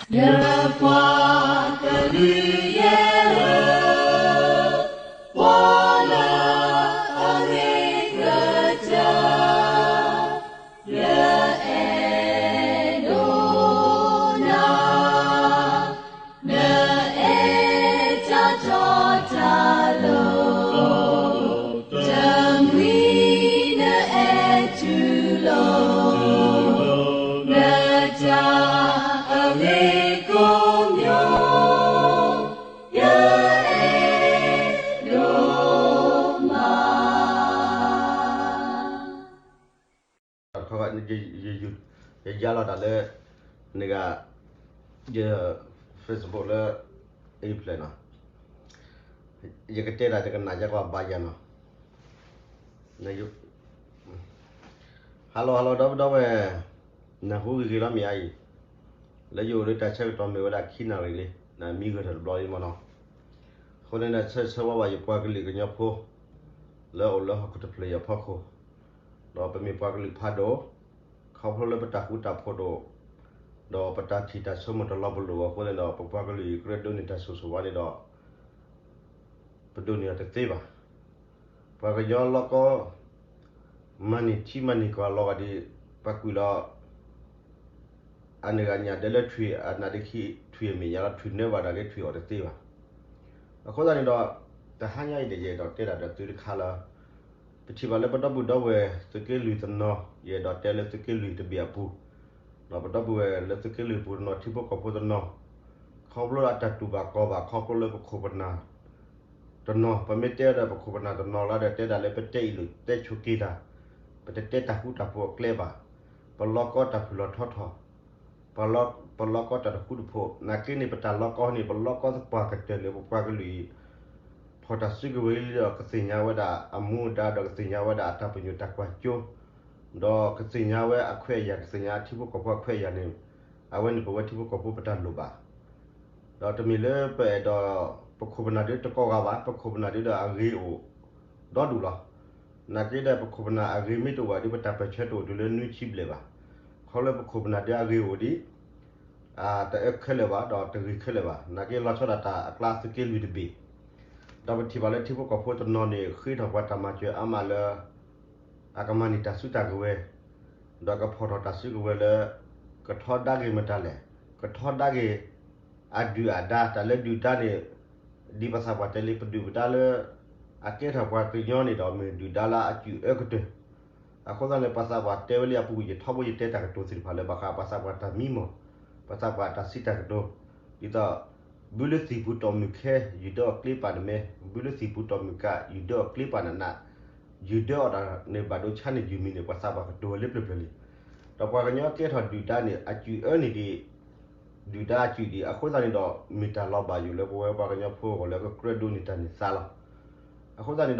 ယပှၤကလုာ်ယဲၢ်ဧၢ, ကွၢ်လၢအဂ့ၤကတၢၢ် ယအဲၣ်ဒိးနၤ, နအဲၣ်တၢ်တီတၢ်လိၤ, တမှံၤနအဲၣ်တူၢ်လိာ် နတၢ်အဂ့ၤကိးမံၤ, ယအဲၣ်ဒိးမး. ယယါလီၤတၢ်လၢ နဂၤ ယ Facebook လၢ အံၤဖျဲၣ်နီၤ, ယကတဲတၢ်တကနၣ်ယကွၢ်ဘၣ်ယၤနီၤ. Hello hello ဒီပုၢ်ဒီဝဲၢ်, နၢ်ဟူဂ့ၤဂ့ၤလီၤမ့ၢ်အါအံၤ, လၢယအိၣ်လၢတၢ်ဆၢကတီၢ်မ့ၢ်ဝဲဒၣ်ခံနၣ်ရံၣ်လံ, နမံဂၢၢ်ထၢၣ်တဘျီလံမ့ၢ်နီၤ. အဃိန့ၣ်ဒီး ဆၢဆၢဝါဝါယပှၤကလုာ်ကညီဖိ လၢအိၣ်လၢဟီၣ်ခိၣ်တဖျၢၣ်အံၤအဖီခိၣ်, ဒီးပမ့ၢ်ပှၤကလုာ်ဖးဒိၣ်, ခီဖျိလၢပတၢ်ဃူတၢ်ဖိးဒိၣ်, ဒီးပတၢ်ထံၣ်တၢ်ဆိကမိၣ်တလီၤပလိာ်အဃိန့ၣ်ဒီး ပပှၤကလုာ်အံၤကြၢးဒိးန့ၢ်တၢ်ဆိၣ်ဂ့ၤဆိၣ်ဝါန့ၣ်ဒီး ပဒိးန့ၢ်အီၤတသ့ဘၣ်. ပှၤကညီလီၢ်ကီ မၤန့ၢ်ထံမၤန့ၢ်ကီၢ်လီၤဂာ်ဒ် ပှၤကွံာ်လီၤ အန့ၣ်ဂၤညၣ်ဒဲလၢထွံၣ်အနးဒ့ခံ ထွံၣ်အမဲာ်ညါလီၤ ထွံၣ်နၢဘၣ်ဒၣ်က့ ထွံၣ်အီၣ်တသ့ဘၣ်. အဃိသတးန့ၣ်ဒီး တဟါညါအံၤန့ၣ် ယအဲၣ်ဒိးတဲဒၣ်ဒီးသုတခါလၢ ပထံၣ်ဘၣ်လၢပဒီပုၢ်ဒီဝဲၢ် သုးက့လွံၢ်တနီၤ, ယအဲၣ်ဒိးတဲလၢသုးက့လွံၢ်တဘ့ၣ်အပူၤ, ဒီးပဒီပုၢ်ဝဲၢ်လၢသုးက့လွံၢ်ပူၤတနီၤ ထံဖိကီၢ်ဖိတနီၤ, ခီဖျိလၢအတၢ်တူၢ်ဘၣ်ကီဘၣ် ခီဖျိလၢပခိၣ်ပနၢ် တနီၤ, ပမ့ၢ်တဲဒီးပခိၣ်ပနၢ်တနီၤလၢဒီး တဲဒၣ်လၢပတဲအံၤလိာ်တဲဆိးက့ၤတၢ်, ပတတဲတၢ်ဃူတၢ်ဖိးအကျဲဘၣ်, ပလီၢ်ကီတၢ်ဖုၣ်လီၤထီထီၣ်, ပလီၢ်ကီတၢ်တဃူတဖိး, နာ်က့န့ၣ် ပတၢ်လီၢ်ကီန့ၣ် ပလီၢ်ကီသပှၢ်ကတၢၢ်လၢပပှၤကလုာ်အံၤ ဖီၣ်တၢ်စုကဝဲၤလံဒီး ကသ့ၣ်ညါဝဲဒၣ်အမူအဒါ ဒီးကသ့ၣ်ညါဝဲဒၣ်အတၢ်ပညိၣ်တၢ်ကွၢ်စိ ဒီးကသ့ၣ်ညါဝဲအခွဲးအယာ် ကသ့ၣ်ညါထံဖိကီၢ်ဖိအခွဲးအယာ်န့ၣ်, အဝဲန့ၣ်ပဝဲထံဖိကီၢ်ဖိပတၢ်လိၣ်ဘၣ်. ဒီးတမ့ၢ်လၢပအဲၣ်ဒိး ပခိၣ်ပနၢ်ဒုတကီၢ်ဂၤဘၣ်, ပခိၣ်ပနၢ်ဒုဒီးအဂ့ၤအိၣ်ဒီဒူၣ်လီၤ. နာ်က့ဒီးပခိၣ်ပနၢ်အဂ့ၤမ့ၢ်တအိၣ်ဘၣ်ဒီး ပတၢ်ပၢၢ်ဆၢတအိၣ်တုၤလၢနွံဆံဘျဲၣ်ဘၣ်. ခီလၢပခိၣ်ပနၢ်ဒုအဂ့ၤအိၣ်ဒံး တအၢခဲလၢာ်ဘၣ် ဒီးတဂ့ၤခဲလၢာ်ဘၣ်. နာ်က့လီၤဆီဒၣ်တၢ်အကျါသုးက့လွံၢ်တဘ့ၣ်, ဒီးပထံၣ်ဘၣ်လၢထံဖိကီၢ်ဖိတနီၤန့ၣ် ဃ့ထီၣ်ပှၤတၢ်မၤစၢၤအါမးလၢ အကမၤန့ၢ်တၢ်စုတၢ်ကဝဲၤ, ဒီးကဖီၣ်ထီၣ်တၢ်စုကဝဲၤလၢ ကထီဒါက့ၤမတၤလဲၣ်, ကထီဒါက့ၤ အဒုၣ်အဒါ, တၢ်လၢဒုၣ်ဒါန့ၣ် ဒ်ပှၤသးပှၢ်တဲလံ ပဒုၣ်ပဒါလၢ အကဲထီၣ်ပှၤကညီန့ၣ်ဒီး မ့ၢ်ဒုၣ်ဒါလၢအစုၣ်အၢကတၢၢ်. အဃိသတးန့ၣ် ပှၤသးပှၢ်တဲဝဲလံအပူၤကွံာ် ယထီဘိယတဲတၢ်ကတိၤသ့ၣ်တဖၣ်လၢ ဘၣ်ဃးပှၤသးပှၢ်တၢ်မံမီၢ်, ပှၤသးပှၢ်တၢ်စံးတၢ်ကတိၤ, ဒ်သိး ဘုလၢသံၣ်ပူၤတီၢ်မုၢ်ခဲ ယုၢ်ဒၢအီၣ်ကျ့ပာ်နမဲ, ဘုလၢသံၣ်ပူၤတီၢ်မုၢ်ကၣ် ယုၢ်ဒၢအီၣ်ကျ့ပာ်နနး, ယုၢ်ဒၢအီၣ်တၢ်န့ၣ် ဘၣ်ဒိဆါန့ၢ်ယုၢ်မံၤန့ၣ် ပှၤသးပှၢ်ကတိၤဝဲလၢပျၢၤပျၢၤလံ. ဒီးပှၤကညီကဲထီၣ်ဒုၣ်ဒါန့ၣ် အစုၣ်အၢန့ၢ်ဒံး ဒုၣ်ဒါအစုၣ်ဒံး အဃိသတးန့ၣ်ဒီး မ့ၢ်တၢ်လီၤဘၣ်ယိၣ်လၢပဝဲပှၤကညီဖိအဂီၢ်လၢကကြၢးဒိးန့ၢ်တၢ်န့ၢ်သါလီၤ. အဃိသတးန့ၣ်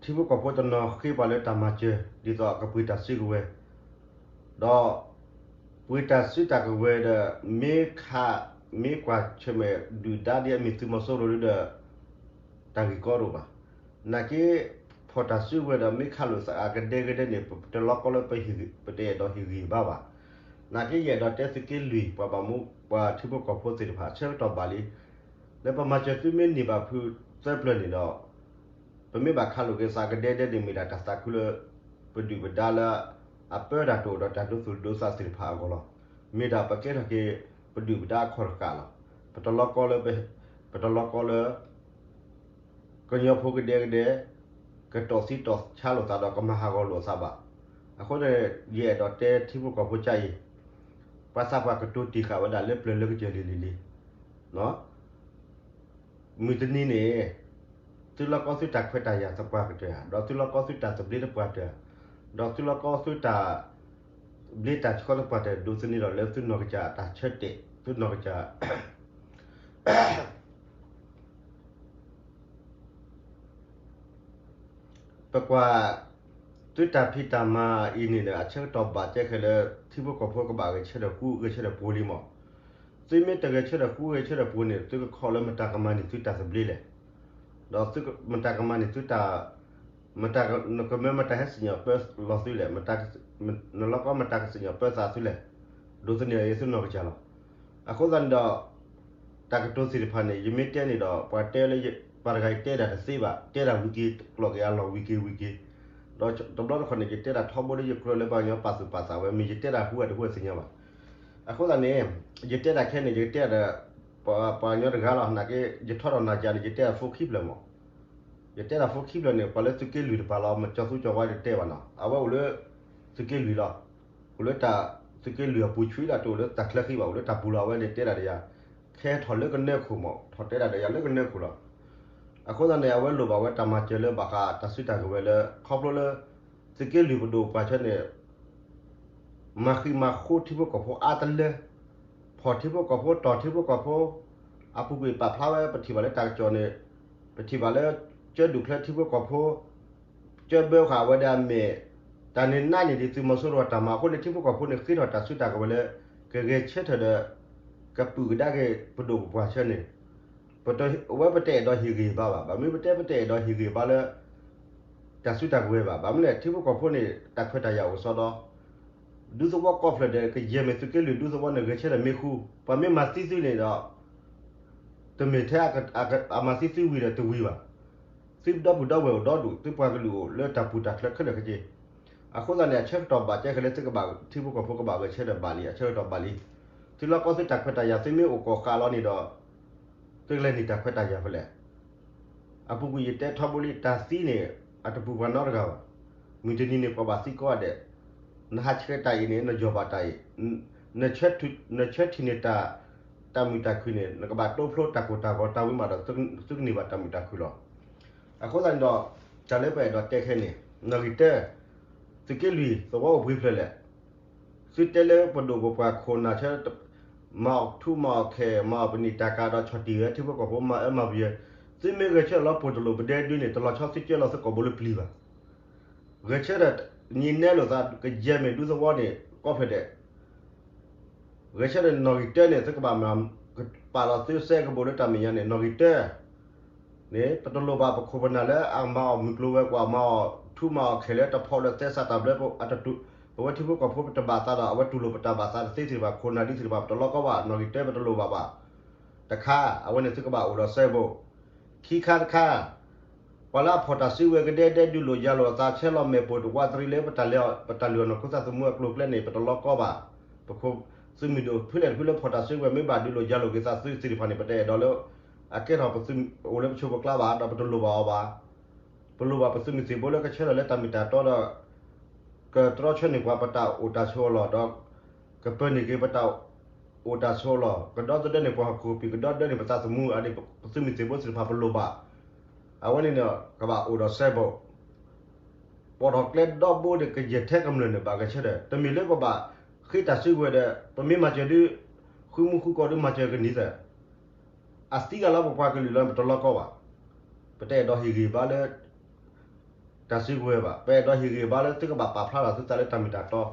ဒီး ထံဖိကီၢ်ဖိတနီၤဃ့ပှၤလၢတၢ်မၤစၢၤ ဒ်သိးအကပှ့ၤတၢ်စုကဝဲၤ, ဒီး ပှ့ၤတၢ်စုတၢ်ကဝဲၤဒီး မ့ၢ်ခး မ့ၢ်ကွၢ်ဆၢၣ်မဲာ်ဒုၣ်ဒါဒ်အမ့ၢ်သုးမီၤစိရိၤဒီး တၢ်ဂ့ၢ်ကီတအိၣ်ဘၣ်. နာ်က့ ဖီၣ်တၢ်စုကဝဲၤဒီး မ့ၢ်ခးလိာ်သးအကဒဲကဒဲန့ၣ် ပတလီၢ်ကီလၢပဟ့ၣ်ဂံၢ် ပတအဲၣ်ဒိးဟ့ၣ်ဂံၢ်ဘါဘၣ်. နာ်က့ယအဲၣ်ဒိးတဲသုးက့လွံၢ် ပှၤဘၣ်မူ ပှၤထံဖိကီၢ်ဖိသ့ၣ်တဖၣ် ဆၢကတီၢ်ဘၣ်လံ လၢပမၤစၢၤသုမ့ၢ်န့ၢ်ဘၣ်ဖုသၢပျၢၤန့ၣ်ဒီး ပမ့ၢ်ဘၣ်ခးလိာ်က့ၤသးကဒဲဒဲန့ၣ် မ့ၢ်ဒၣ်တၢ်သးခုလၢ ပဒုၣ်ပဒါလၢ အပၢတၢ်တအိၣ်ဒီးတၢ်ဒိသူၣ်ဒိသးသ့ၣ်တဖၣ်အဂီၢ်လီၤ. မ့ၢ်ဒၣ်ပကဲထီၣ်က့ၤ ပဒုၣ်ပဒါအခီၣ်တဃာ်လီၤ. ပတလီၢ်ကီလၢ ပတလီၢ်ကီလၢ ကညီဖိကဒဲကဒဲ ကတီၢ်သံတီၢ်ဆါလိာ်သးဒီးကမၤဟးဂီၤလိာ်သးဘၣ်. အဃိန့ၣ် ယအဲၣ်ဒိးတဲထံဖိကီၢ်ဖိကါအံၤ ပှၤသးပှၢ်ကတိၤတ့ၢ်ဃာ်ဝဲဒၣ်လၢပျၢၤလၢကစၢၢ်လံၤလံၤလံၤ မုၢ်တနံၤန့ၣ် သုလီၢ်ကီသုတၢ်ခွဲးတၢ်ယာ်သပှၢ်ကတၢၢ်ဧါ, ဒီးသုလီၢ်ကီသုတၢ်သဘျ့သပှၢ်တၢၢ်ဧါ, ဒီးသုလီၢ်ကီသုတၢ် ဘျ့တၢ်ဆှီသပှၢ်တၢၢ် ဒိးသန့ၤဒီးလၢသုနီၢ်ကစၢ်တၢ်ဆၢတဲာ် သုနီၢ်ကစၢ် ပကွၢ် သုတၢ်ဖံးတၢ်မၤအံၤန့ၣ်ဒီး အဆၢကတီၢ်ဘၣ်ကဲဃဲလၢ ထံဖိကီၢ်ဖိကဘၣ်ဂဲၤဆၢထၢၣ်ဃူဂဲၤဆၢထၢၣ်ဖိးလံမး. သုမ့ၢ်တဂဲၤဆၢထၢၣ်ဃူဂဲၤဆၢထၢၣ်ဖိးန့ၣ် သုကခိးလၢမတၤကမၤန့ၢ်သုတၢ်သဘျ့လဲၣ်. ဒီးသုမတၤကမၤန့ၢ်သုတၢ် မတၤက နကမၢမတၤဟဲစံၣ်ညီၣ်ပၢလီၤသုလဲၣ်, နလီၢ်ကီမတၤကစံၣ်ညီၣ်ပၢသးသုလဲၣ်. ဒိးသန့ၤအီၤအံၤသုနီၢ်ကစၢ်လီၤ. အဃိသတးန့ၣ်ဒီး တၢ်ကတိၤသ့ၣ်တဖၣ်န့ၣ် ယမ့ၢ်တဲန့ၣ်ဒီး ပှၤတဲလၢ ပှၤတဂၤအံၤတဲဒၣ်တသ့ဘၣ်, တဲဒၣ်ဝံၤက့ၤကျိးက့ၤအလီၢ် ဝံၤက့ၤဝံၤက့ၤ, ဒီးတဘျီတခီၣ်န့ၣ် ယတဲဒၣ်ထီဘိလၢယကြၢးလၢပှၤကညီပာ်သူၣ်ပာ်သးဝဲ မ့ၢ်ယတဲဒၣ်ဟူအတဟူအသ့ၣ်ညါဘၣ်. အဃိသတးန့ၣ် ယတဲဒၣ်ခဲန့ၣ် ယကတဲဒၣ်ဒီး ပှၤကညီတဂၤလီၤ နာ်က့ ယထီထီၣ်နာ်က့န့ၣ် ယတဲဒၣ်ဖိခံဖျၢၣ်မး, ယတဲဒၣ်ဖိခံဖျၢၣ်န့ၣ် ပှၤလၢသုးက့လွံၢ်တပၤလီၤ မ့ၢ်ကၠီသူကၠီဝါတတဲဘၣ်နီၤ အဝဲအိၣ်လၢ သုးက့လွံၢ်လီၤ. အိၣ်လၢတၢ် သုးက့လွံၢ်အပူၤဆှံလီၤ တအိၣ်လၢတၢ်ချၢဃံဘၣ် အိၣ်လၢတၢ်ပူၤလီၤ အဝဲန့ၣ်တဲဒၣ်ဒီးယၤ ခဲထီၣ်လၢကနၢခိၣ်မး ထီၣ်တဲဒၣ်ဒီးယၤလၢကနၢခိၣ်လီၤ. အဃိသတးန့ၣ် အဝဲလိၣ်ဘၣ်ဝဲတၢ်မၤစၢၤလၢဘၣ်ဃးတၢ်စုတၢ်ကဝဲၤလၢ ခီဖျိလၢ သုးက့လွံၢ်ပဒိၣ်ပှၤဆၢန့ၣ် မၤဃံမၤဃိထံဖိကီၢ်ဖိအါတလၢ, ဖီၣ်ထံဖိကီၢ်ဖိ တီၢ်ထံဖိကီၢ်ဖိ, အပူၤကွံာ်ပာ်ဖျါဝဲ ပထံၣ်ဘၣ်လၢတၢ်ကစီၣ်န့ၣ်, ပထံၣ်ဘၣ်လၢ ကၠၢဒူၣ်ချၢထံဖိကီၢ်ဖိ, ကၠၢဘၢဃာ်ဝဲဒၣ်အမဲာ်, တၢ်န့ၣ်နးန့ၣ်ဒ်သုးမီၤစိရိၤအတၢ်မၤအဃိန့ၣ် ထံဖိကီၢ်ဖိန့ၣ် ဃ့ထီၣ်တၢ်စုတၢ်ကဝဲၤလၢ ကဂဲၤဆၢထၢၣ်ဒီး ကပုာ်ကဒါက့ၤပဒိၣ်ပပှၢ်ဆၢန့ၣ်, ပဝဲပတအဲၣ်ဒိးဟ့ၣ်ဂံၢ်ဘါဘၣ်, ဘၣ်မနုၤပတဲပတအဲၣ်ဒိးဟ့ၣ်ဂံၢ်ဘါလၢ တၢ်စုတၢ်ကဝဲၤဘၣ်. ဘၣ်မနုၤလဲၣ် ထံဖိကီၢ်ဖိန့ၣ် တၢ်ခွဲးတၢ်ယာ်အိၣ်စီဒီး ဒူသဝီကီၢ်ဖျၢၣ်ဒီး ကယဲၢ်မ့ၢ်သုးက့လွံၢ်ဒူသဝီန့ၣ် ဂဲၤဆၢထၢၣ်မ့ၢ်ဃူ, ပှၤမ့ၢ်မၤသံသုန့ၣ်ဒီး တမ့ၢ်ထဲအမၤသံသုဝံၤဒီးတဝံၤဘၣ်. သုဒီပုၢ်ဒီဝဲၢ်အိၣ်ဒီဒူၣ်, သုပှၤကလုာ်အိၣ်လၢတၢ်ပူၤတၢ်ချၢခဲလၢာ်ခဲဆ့. အဃိသတးန့ၣ် အဆၢကတီၢ်ဘၣ်ကဲဃဲလၢသုကဘၣ် ထံဖိကီၢ်ဖိကဘၣ်ဂဲၤဆၢထၢၣ်ဘၣ်လံ, အဆၢကတီၢ်ဘၣ်လံ. သုလီၢ်ကီၢ်သုတၢ်ခွဲးတၢ်ယာ် သုမ့ၢ်အိၣ်ကီၢ်ဃာ်လီၤန့ၣ်ဒီး သုကလဲၤန့ၢ်တၢ်ခွဲးတၢ်ယာ်ဖဲလဲၣ်. အပူၤကွံာ်ယတဲထီဘိလံ တၢ်သံန့ၣ် အတပူၤပှၤနီတဂၤဘၣ်. မုၢ်တနံၤန့ၣ် ပှၤဘၣ်သံကိးဂၤဒဲး, နဟးဆှဲးတၢ်အံၤန့ၣ် နယီၢ်ဘၣ်တၢ်အံၤ, နဆၢထံၣ်န့ၢ်တၢ် တၢ်မုာ်တၢ်ခုၣ်န့ၣ် နကဘၣ်တိဖျိတၢ်ကိၢ်တၢ်ဂီၤ တၢ်ဝံၤမးဒီး သုကန့ၢ်ဘၣ်တၢ်မုာ်တၢ်ခုၣ်လီၤ. အဃိသတးန့ၣ်ဒီး တၢ်လၢပအဲၣ်ဒိးတဲခဲန့ၣ် နီၣ်ဂံၢ်တၢ သုးက့လွံၢ်သဝီအိၣ်ပှဲၤဖျၢၣ်လဲၣ်. သုတဲလၢပဒိၣ်ပပှၢ်ခိၣ်နၢ်ဆၢ မၤအီၣ်ထူမၤအီၣ်ခဲ မၤအီၣ်ပနံာ်တၢ်ကၤဒီးဆီၣ်တံၢ်ဝဲထံဖိကီၢ်ဖိ မၤအၢမၤပယဲၤ, သုမ့ၢ်ဂဲၤဆၢထၢၣ်လီၤပိၢ်တလိၣ်ပဒဲဒုန့ၣ် တလီၤဆီသုကၢလီၤသုကိာ်ဘိလၢပျံၤဘၣ်. ဂဲၤဆၢထၢၣ် ညံနဲလိာ်သး ကယဲၢ်မ့ၢ်ဒူသဝီန့ၣ် ကီၢ်ဖျၢၣ်ဒဲး ဂဲၤဆၢထၢၣ်နီၣ်ဂံၢ်တၢန့ၣ် သုကဘၣ်မၤ ပာ်လီၤသုစဲကဘိလၢတၢ်မဲာ်ညါန့ၣ် နီၣ်ဂံၢ်တၢ န့ၣ် ပတလိၣ်ဘၣ်ပခိၣ်ပနၢ်လၢအမၤအီၣ်မုၢ်ကျိၤဝဲၤကွာ် မၤအီၣ်ထူမၤအီၣ်ခဲလၢတဖီၣ်လၢသဲစးတၢ်ဘျၢ ပဝဲထံဖိကီၢ်ဖိပတဘၣ်သးဒီး အဝဲတူၢ်လိာ်ပတၢ်ဘၣ်သးတသ့သ့ၣ်တဖၣ် ခိၣ်နၢ်ဒ်သ့ၣ်တဖၣ် ပတလီၢ်ကီဘၣ် နီၣ်ဂံၢ်တၢပတလိၣ်ဘၣ်ဘၣ်. တခါ အဝဲန့ၣ်သုကဘၣ်အိၣ်ဒီးစဲဘိ ခံခါတခါ ပှၤလၢအဖီၣ်တၢ်စုကဝဲၤကဒဲဒဲ ဒုးလိာ်ယၤလိာ်အသး ဆဲးလီၤမဲာ်ပိာ်တဝးတရံးလၢပတၢ်လုၢ်အီၣ်နီၢ်ခိသးသမူအကျိၤအကျဲန့ၣ် ပတလီၢ်ကီဘၣ်. ပခိၣ် သုးမုၢ်ဒိၣ်ဖဲလဲၣ်တဖုလၢဖီၣ်တၢ်စုကဝဲၤ မ့ၢ်ဘၣ်ဒုးလိာ်ယၤလိာ်က့ၤသးသုသ့ၣ်တဖၣ်န့ၣ် ပတအဲၣ်ဒိးလၢ အကဲထီၣ်ပသုးအိၣ်လၢပဆိးပကျါဘၣ် ဒီးပတလိၣ်ဘၣ်အီၤဘၣ်. ပလိၣ်ဘၣ်ပသုးမုၢ်သံၣ်ဘိလၢကဆၢထၢၣ်လၢတၢ်မ့ၢ်တၢ်တီဒီး ကတြီဆၢန့ၢ်ပှၤပတၢ်အိၣ်တၢ်ဆိးအလီၢ်ဒီး ကပၢၤန့ၢ်က့ၤပတၢ်အိၣ်တၢ်ဆိးအလီၢ် ကဒီသဒၢန့ၢ်ပှၤဟီၣ်ခိၣ်ကပံာ် ကဒီသဒၢန့ၢ်ပသးသမူ အဒိ ပသုးမုၢ်သံၣ်ဘိသ့ၣ်တဖၣ်ပလိၣ်ဘၣ်. အဝဲန့ၣ်န့ၣ် ကဘၣ်အိၣ်ဒီးစဲဘိ ပိာ်ထီၣ်ကျဲဒီဘိန့ၣ် ကယဲၢ်ထဲကမျၢၢ်န့ၣ် ဘၣ်ဂဲၤဆၢထၢၣ် တမ့ၢ်လၢပဘၣ်ဃ့တၢ်စုကဝဲၤဒီး ပမ့ၢ်မၤစၢၤဒု ဃုမူဃုကီၢ်ဒုမၤစၢၤကနံၤသၢၣ် အသံဂၤလၢပပှၤကလုာ်လၢပတလီၢ်ကီဘၣ်. ပတအဲၣ်ဒိးဟ့ၣ်ဂံၢ်ဘါလၢ တၢ်စုကဝဲၤဘၣ်. ပအဲၣ်ဒိးဟ့ၣ်ဂံၢ်ဘါလၢသုကဘၣ်ပာ်ဖျါထီၣ်သုသးလၢတၢ်မ့ၢ်တၢ်တီ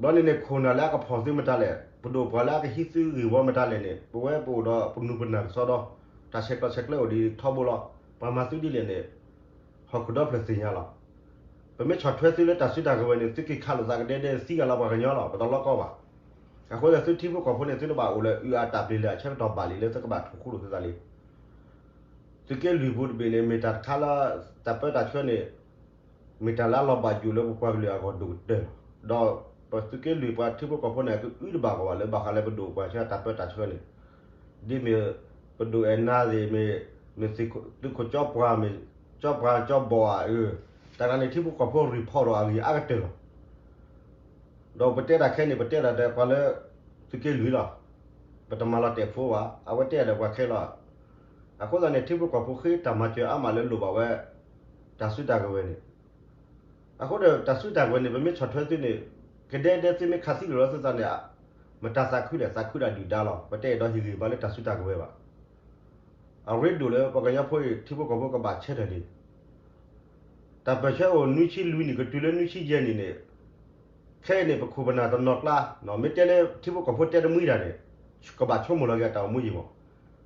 ဘျီန့ၣ်န့ၣ် ခိၣ်နၢ်လၢအကဖီၣ်သုမတၤလဲၣ်, ပဒိၣ်ပှၤလၢအကဟံးသုဂ့ၢ်ဝီမတၤလဲၣ်န့ၣ် ပဝဲပအိၣ်ဒီးပနူၤပနၢ်ကစီဒီ, တၢ်ဆဲးကျိးဆဲးကျၢအိၣ်ဒံးထီဘိလီၤ. ပှၤမၤသုဒ်လဲၣ်န့ၣ် ဟီၣ်ခိၣ်ဒီဖျၢၣ်သ့ၣ်ညါလီၤ. ပမ့ၢ်ဆီၣ်ထွဲသုလၢတၢ်စုတၢ်ကဝဲၤန့ၣ် သုက့ၤခးလိာ်သးကဒဲဒဲသံဂၤလီၤပှၤကညီလီၤ ပတလီၢ်ကီဘၣ်. အဃိသတးသုထံဖိကီၢ်ဖိန့ၣ် သုတဘၣ်အိၣ်လၢအုၣ်အတၢ်ပျ့ၤလၢ အဆၢကတီၢ်ဘၣ်လံလၢသုကဘၣ်ထိၣ်ဃူလိာ်သုသးလံ. သုးက့လွံၢ်ပူၤတဘ့ၣ်န့ၣ် မ့ၢ်တၢ်တခါလၢ တၢ်ပၢတၢ်ဆှၢန့ၣ် မ့ၢ်တၢ်လၢအလီၤဘၣ်ယိၣ်လၢပပှၤကလုာ်အဂီၢ်ဒိၣ်ကတၢၢ်လီၤ. ဒီးပသုးက့လွံၢ်ပှၤထံဖိကီၢ်ဖိန့ၣ် ကအုတဘၣ်ကီးဘၣ်လၢဘၣ်ဃးလၢပဒိၣ်ပှၤဆှၢတၢ်ပၢတၢ်ဆှၢန့ၣ် ဒ်မ့ၢ်ပဒိၣ်အဲၣ်နၤသ့ၣ် မ့ၢ် မ့ၢ်သုးခိၣ်ကၠီပှၤ မ့ၢ်ကၠီပှၤကၠီဘီၣ်ဧါအၢ, တၢ်ဂၤန့ၣ် ထံဖိကီၢ်ဖိ report ဒီးအဂ့ၢ်အါကတၢၢ်လီၤ. ဒီးပတဲတၢ်ခဲန့ၣ် ပတဲတၢ်ဒီးပှၤလၢ သုးက့လွံၢ်လီၤ. ပတမၤလီၤတဲာ်ဖိဘၣ်, အဝဲတဲဒီးပှၤခဲလီၤ. အဃိသတးန့ၣ် ထံဖိကီၢ်ဖိဃ့တၢ်မၤစၢၤအါမးလၢလိၣ်ဘၣ်ဝဲ တၢ်စုတၢ်ကဝဲၤန့ၣ် အဃိဒီးတၢ်စုတၢ်ကဝဲၤန့ၣ် ပမ့ၢ်ဆီၣ်ထွဲသုန့ၣ် ကဒဲဒဲသုမ့ၢ်ခးသံလိာ်လီၤသုသးန့ၣ် မတၤသးခုလဲၣ် သးခုဒၣ်ဒုၣ်ဒါလီၤ. ပတအဲၣ်ဒိးဟ့ၣ်ဂံၢ်ဘါလၢတၢ်စုတၢ်ကဝဲၤဘၣ်. အရ့ဒိၣ်လၢပှၤကညီဖိအံၤ ထံဖိကီၢ်ဖိကဘၣ်ဆၢထၢၣ်လံ. တၢ်ပၢၢ်ဆၢအိၣ်နွံဆံလွံၢ်နံၣ်ကတုၤလၢနွံဆံယဲၢ်နံၣ်န့ၣ် ခဲအံၤန့ၣ် ပခိၣ်ပနၢ်တနီၤကျါ မ့ၢ်တဲလၢထံဖိကီၢ်ဖိတဲတမှံတၢ်န့ၣ် ကဘၣ်ဆိကမိၣ်လီၤက့ၤအတၢ်အိၣ်မူယံၤမး.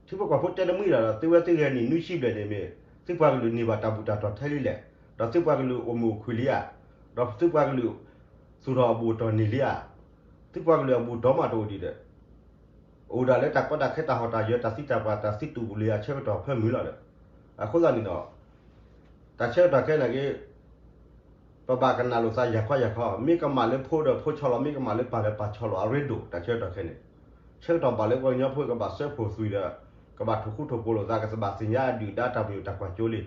ထံဖိကီၢ်ဖိတဲတမှံတၢ်ဒီး သုဝဲသုဂဲၤနံၣ်နွံဆံဘျဲၣ်န့ၣ်မ့ၢ် သုပှၤကလုာ်န့ၢ်ဘၣ်တၢ်ဘူၣ်တၢ်တီၤထဲလံလဲၣ်, ဒီးသုပှၤကလုာ်အိၣ်မုာ်အိၣ်ခုၣ်လံဧါ, ဒီးသုပှၤကလုာ်သူၣ်ထီၣ်အဘူၣ်အတီၢ်န့ၢ်လံဧါ. သုပှၤကလုာ်အဘူးဒီးမးတအိၣ်ဒံးဒီး အိၣ်ဒၣ်လၢတၢ်ကီတၢ်ခဲတၢ်ဟီၣ်တၢ်ယၢၤတၢ်သံတၢ်ပှၢ်တၢ်သံတူၢ်ပူၤလံအဆၢကတီၢ်ဖၢမုၢ်လီၤဒီး အဃိသတးန့ၣ်ဒီး တၢ်ဆၢကတီၢ်ခဲန့ၣ်က့ ပဘၣ်ကနၣ်လိာ်သးယၤခီယၤခီ မ့ၢ်ကမၣ်လၢဖိဒီးဖိဆီလီၤ မ့ၢ်ကမၣ်လၢပၢ်ဒီးပၢ်ဆီလီၤ အရ့ဒိၣ် တၢ်ဆၢကတီၢ်ခဲန့ၣ် ဆၢကတီၢ်ဘၣ်လၢပှၤကညီဖိကဘၣ်စၢဖှိၣ်သွံၣ်ဒီး ကဘၣ်ထိၣ်ဃူထိၣ်ဖိးလိာ်သး ကဘၣ်သ့ၣ်ညါအဒုၣ်အဒါတၢ်မ့ၢ်တၢ်ကွၢ်ကၠိလံ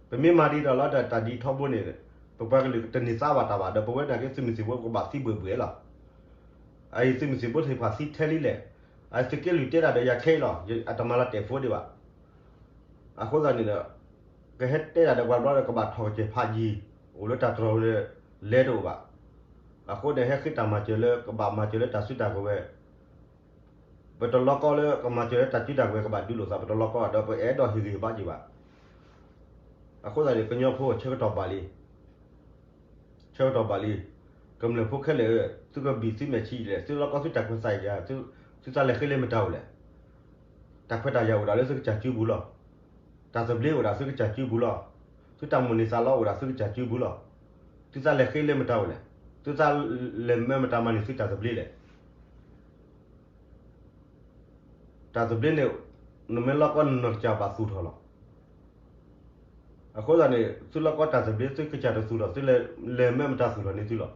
ပမ့ၢ်မၤဒ်သိးလီၤဒီးတၢ်ဒ်ထီဘိန့ၣ် ပပှၤကလုာ်တန့ၢ်သါဘၣ်တၢ်ဘၣ် ဒီးပဝဲနာ်က့သုးမုၢ်သံၣ်ဘိကဘၣ်သံဘၢၣ်ဘၢၣ်လီၤ. အအံၤသုးမုၢ်သံၣ်ဘိသ့ၣ်တဖၣ်သံထဲလံလဲၣ်. အသုးက့လွံၢ်တဲတၢ်ဒီးယၤခဲအံၤလီၤ. အတမၤလီၤတဲာ်ဖိဒံးဘၣ်. အဃိသတးန့ၣ်ဒီး ကဟဲတဲတၢ်ဒီးပှၤဘျီဒီး ကဘၣ်ထီၣ်ကစၢၢ်ဖးယံၤ အိၣ်လၢတၢ်တြီၤလဲတအိၣ်ဘၣ်. အဃိန့ၣ် ဟဲဃ့တၢ်မၤစၢၤလၢ ကဘၣ်မၤစၢၤလၢတၢ်စုတၢ်ကဝဲၤ ပတလီၤကီလၢကမၤစၢၤလၢတၢ်စုတၢ်ကဝဲၤ ကဘၣ်ဒုးလိာ်သး ပတလီၤကီဘၣ်ဒီး ပအဲၣ်ဒိးဟ့ၣ်ဂံၢ်ဘါက့ၤဘၣ်. အဃိသတးန့ၣ် ကညီဖိဆၢကတီၢ်ဘၣ်လံ ဆၢကတီၢ်ဘၣ်လံ. ကမျၢၢ်ဖိခဲလၢာ်ဧၢ, သုကဘံၣ်သုမဲာ်ဆံးလဲၣ်, သုလီၢ်ကီသုတၢ်ခွဲးတၢ်ယာ်, သုသးလဲၤဃ့လၢမတၤအိၣ်လဲၣ်. တၢ်ခွဲးတၢ်ယာ်အိၣ်ဒၣ်လၢသုကစၢ်စုပူၤလီၤ. တၢ်သဘျ့အိၣ်ဒၣ်သုကစၢ်စုပူၤလီၤ. သုတၢ်မိၣ်န့ၢ်သးလီအိၣ်ဒၣ်သုကစၢ်စုပူၤလီၤ. သုသးလဲၤဃ့လၢမတၤအိၣ်လဲၣ်. သုသးလဲၤမၢမတၤမၤန့ၢ်သုတၢ်သဘျ့လဲၣ်. တၢ်သဘျ့န့ၣ် နမ့ၢ်လီၢ်ကီနနီၢ်ကစၢ်ဘၣ်သူၣ်ထီၣ်လီၤ. အဃိသတးန့ၣ် သုလီၢ်ကီတၢ်သဘျ့ သုကစၢ်တသူၣ်ထီၣ် သုလဲၤမၢမတၤသူၣ်ထီၣ်န့ၢ်သုလီၤ.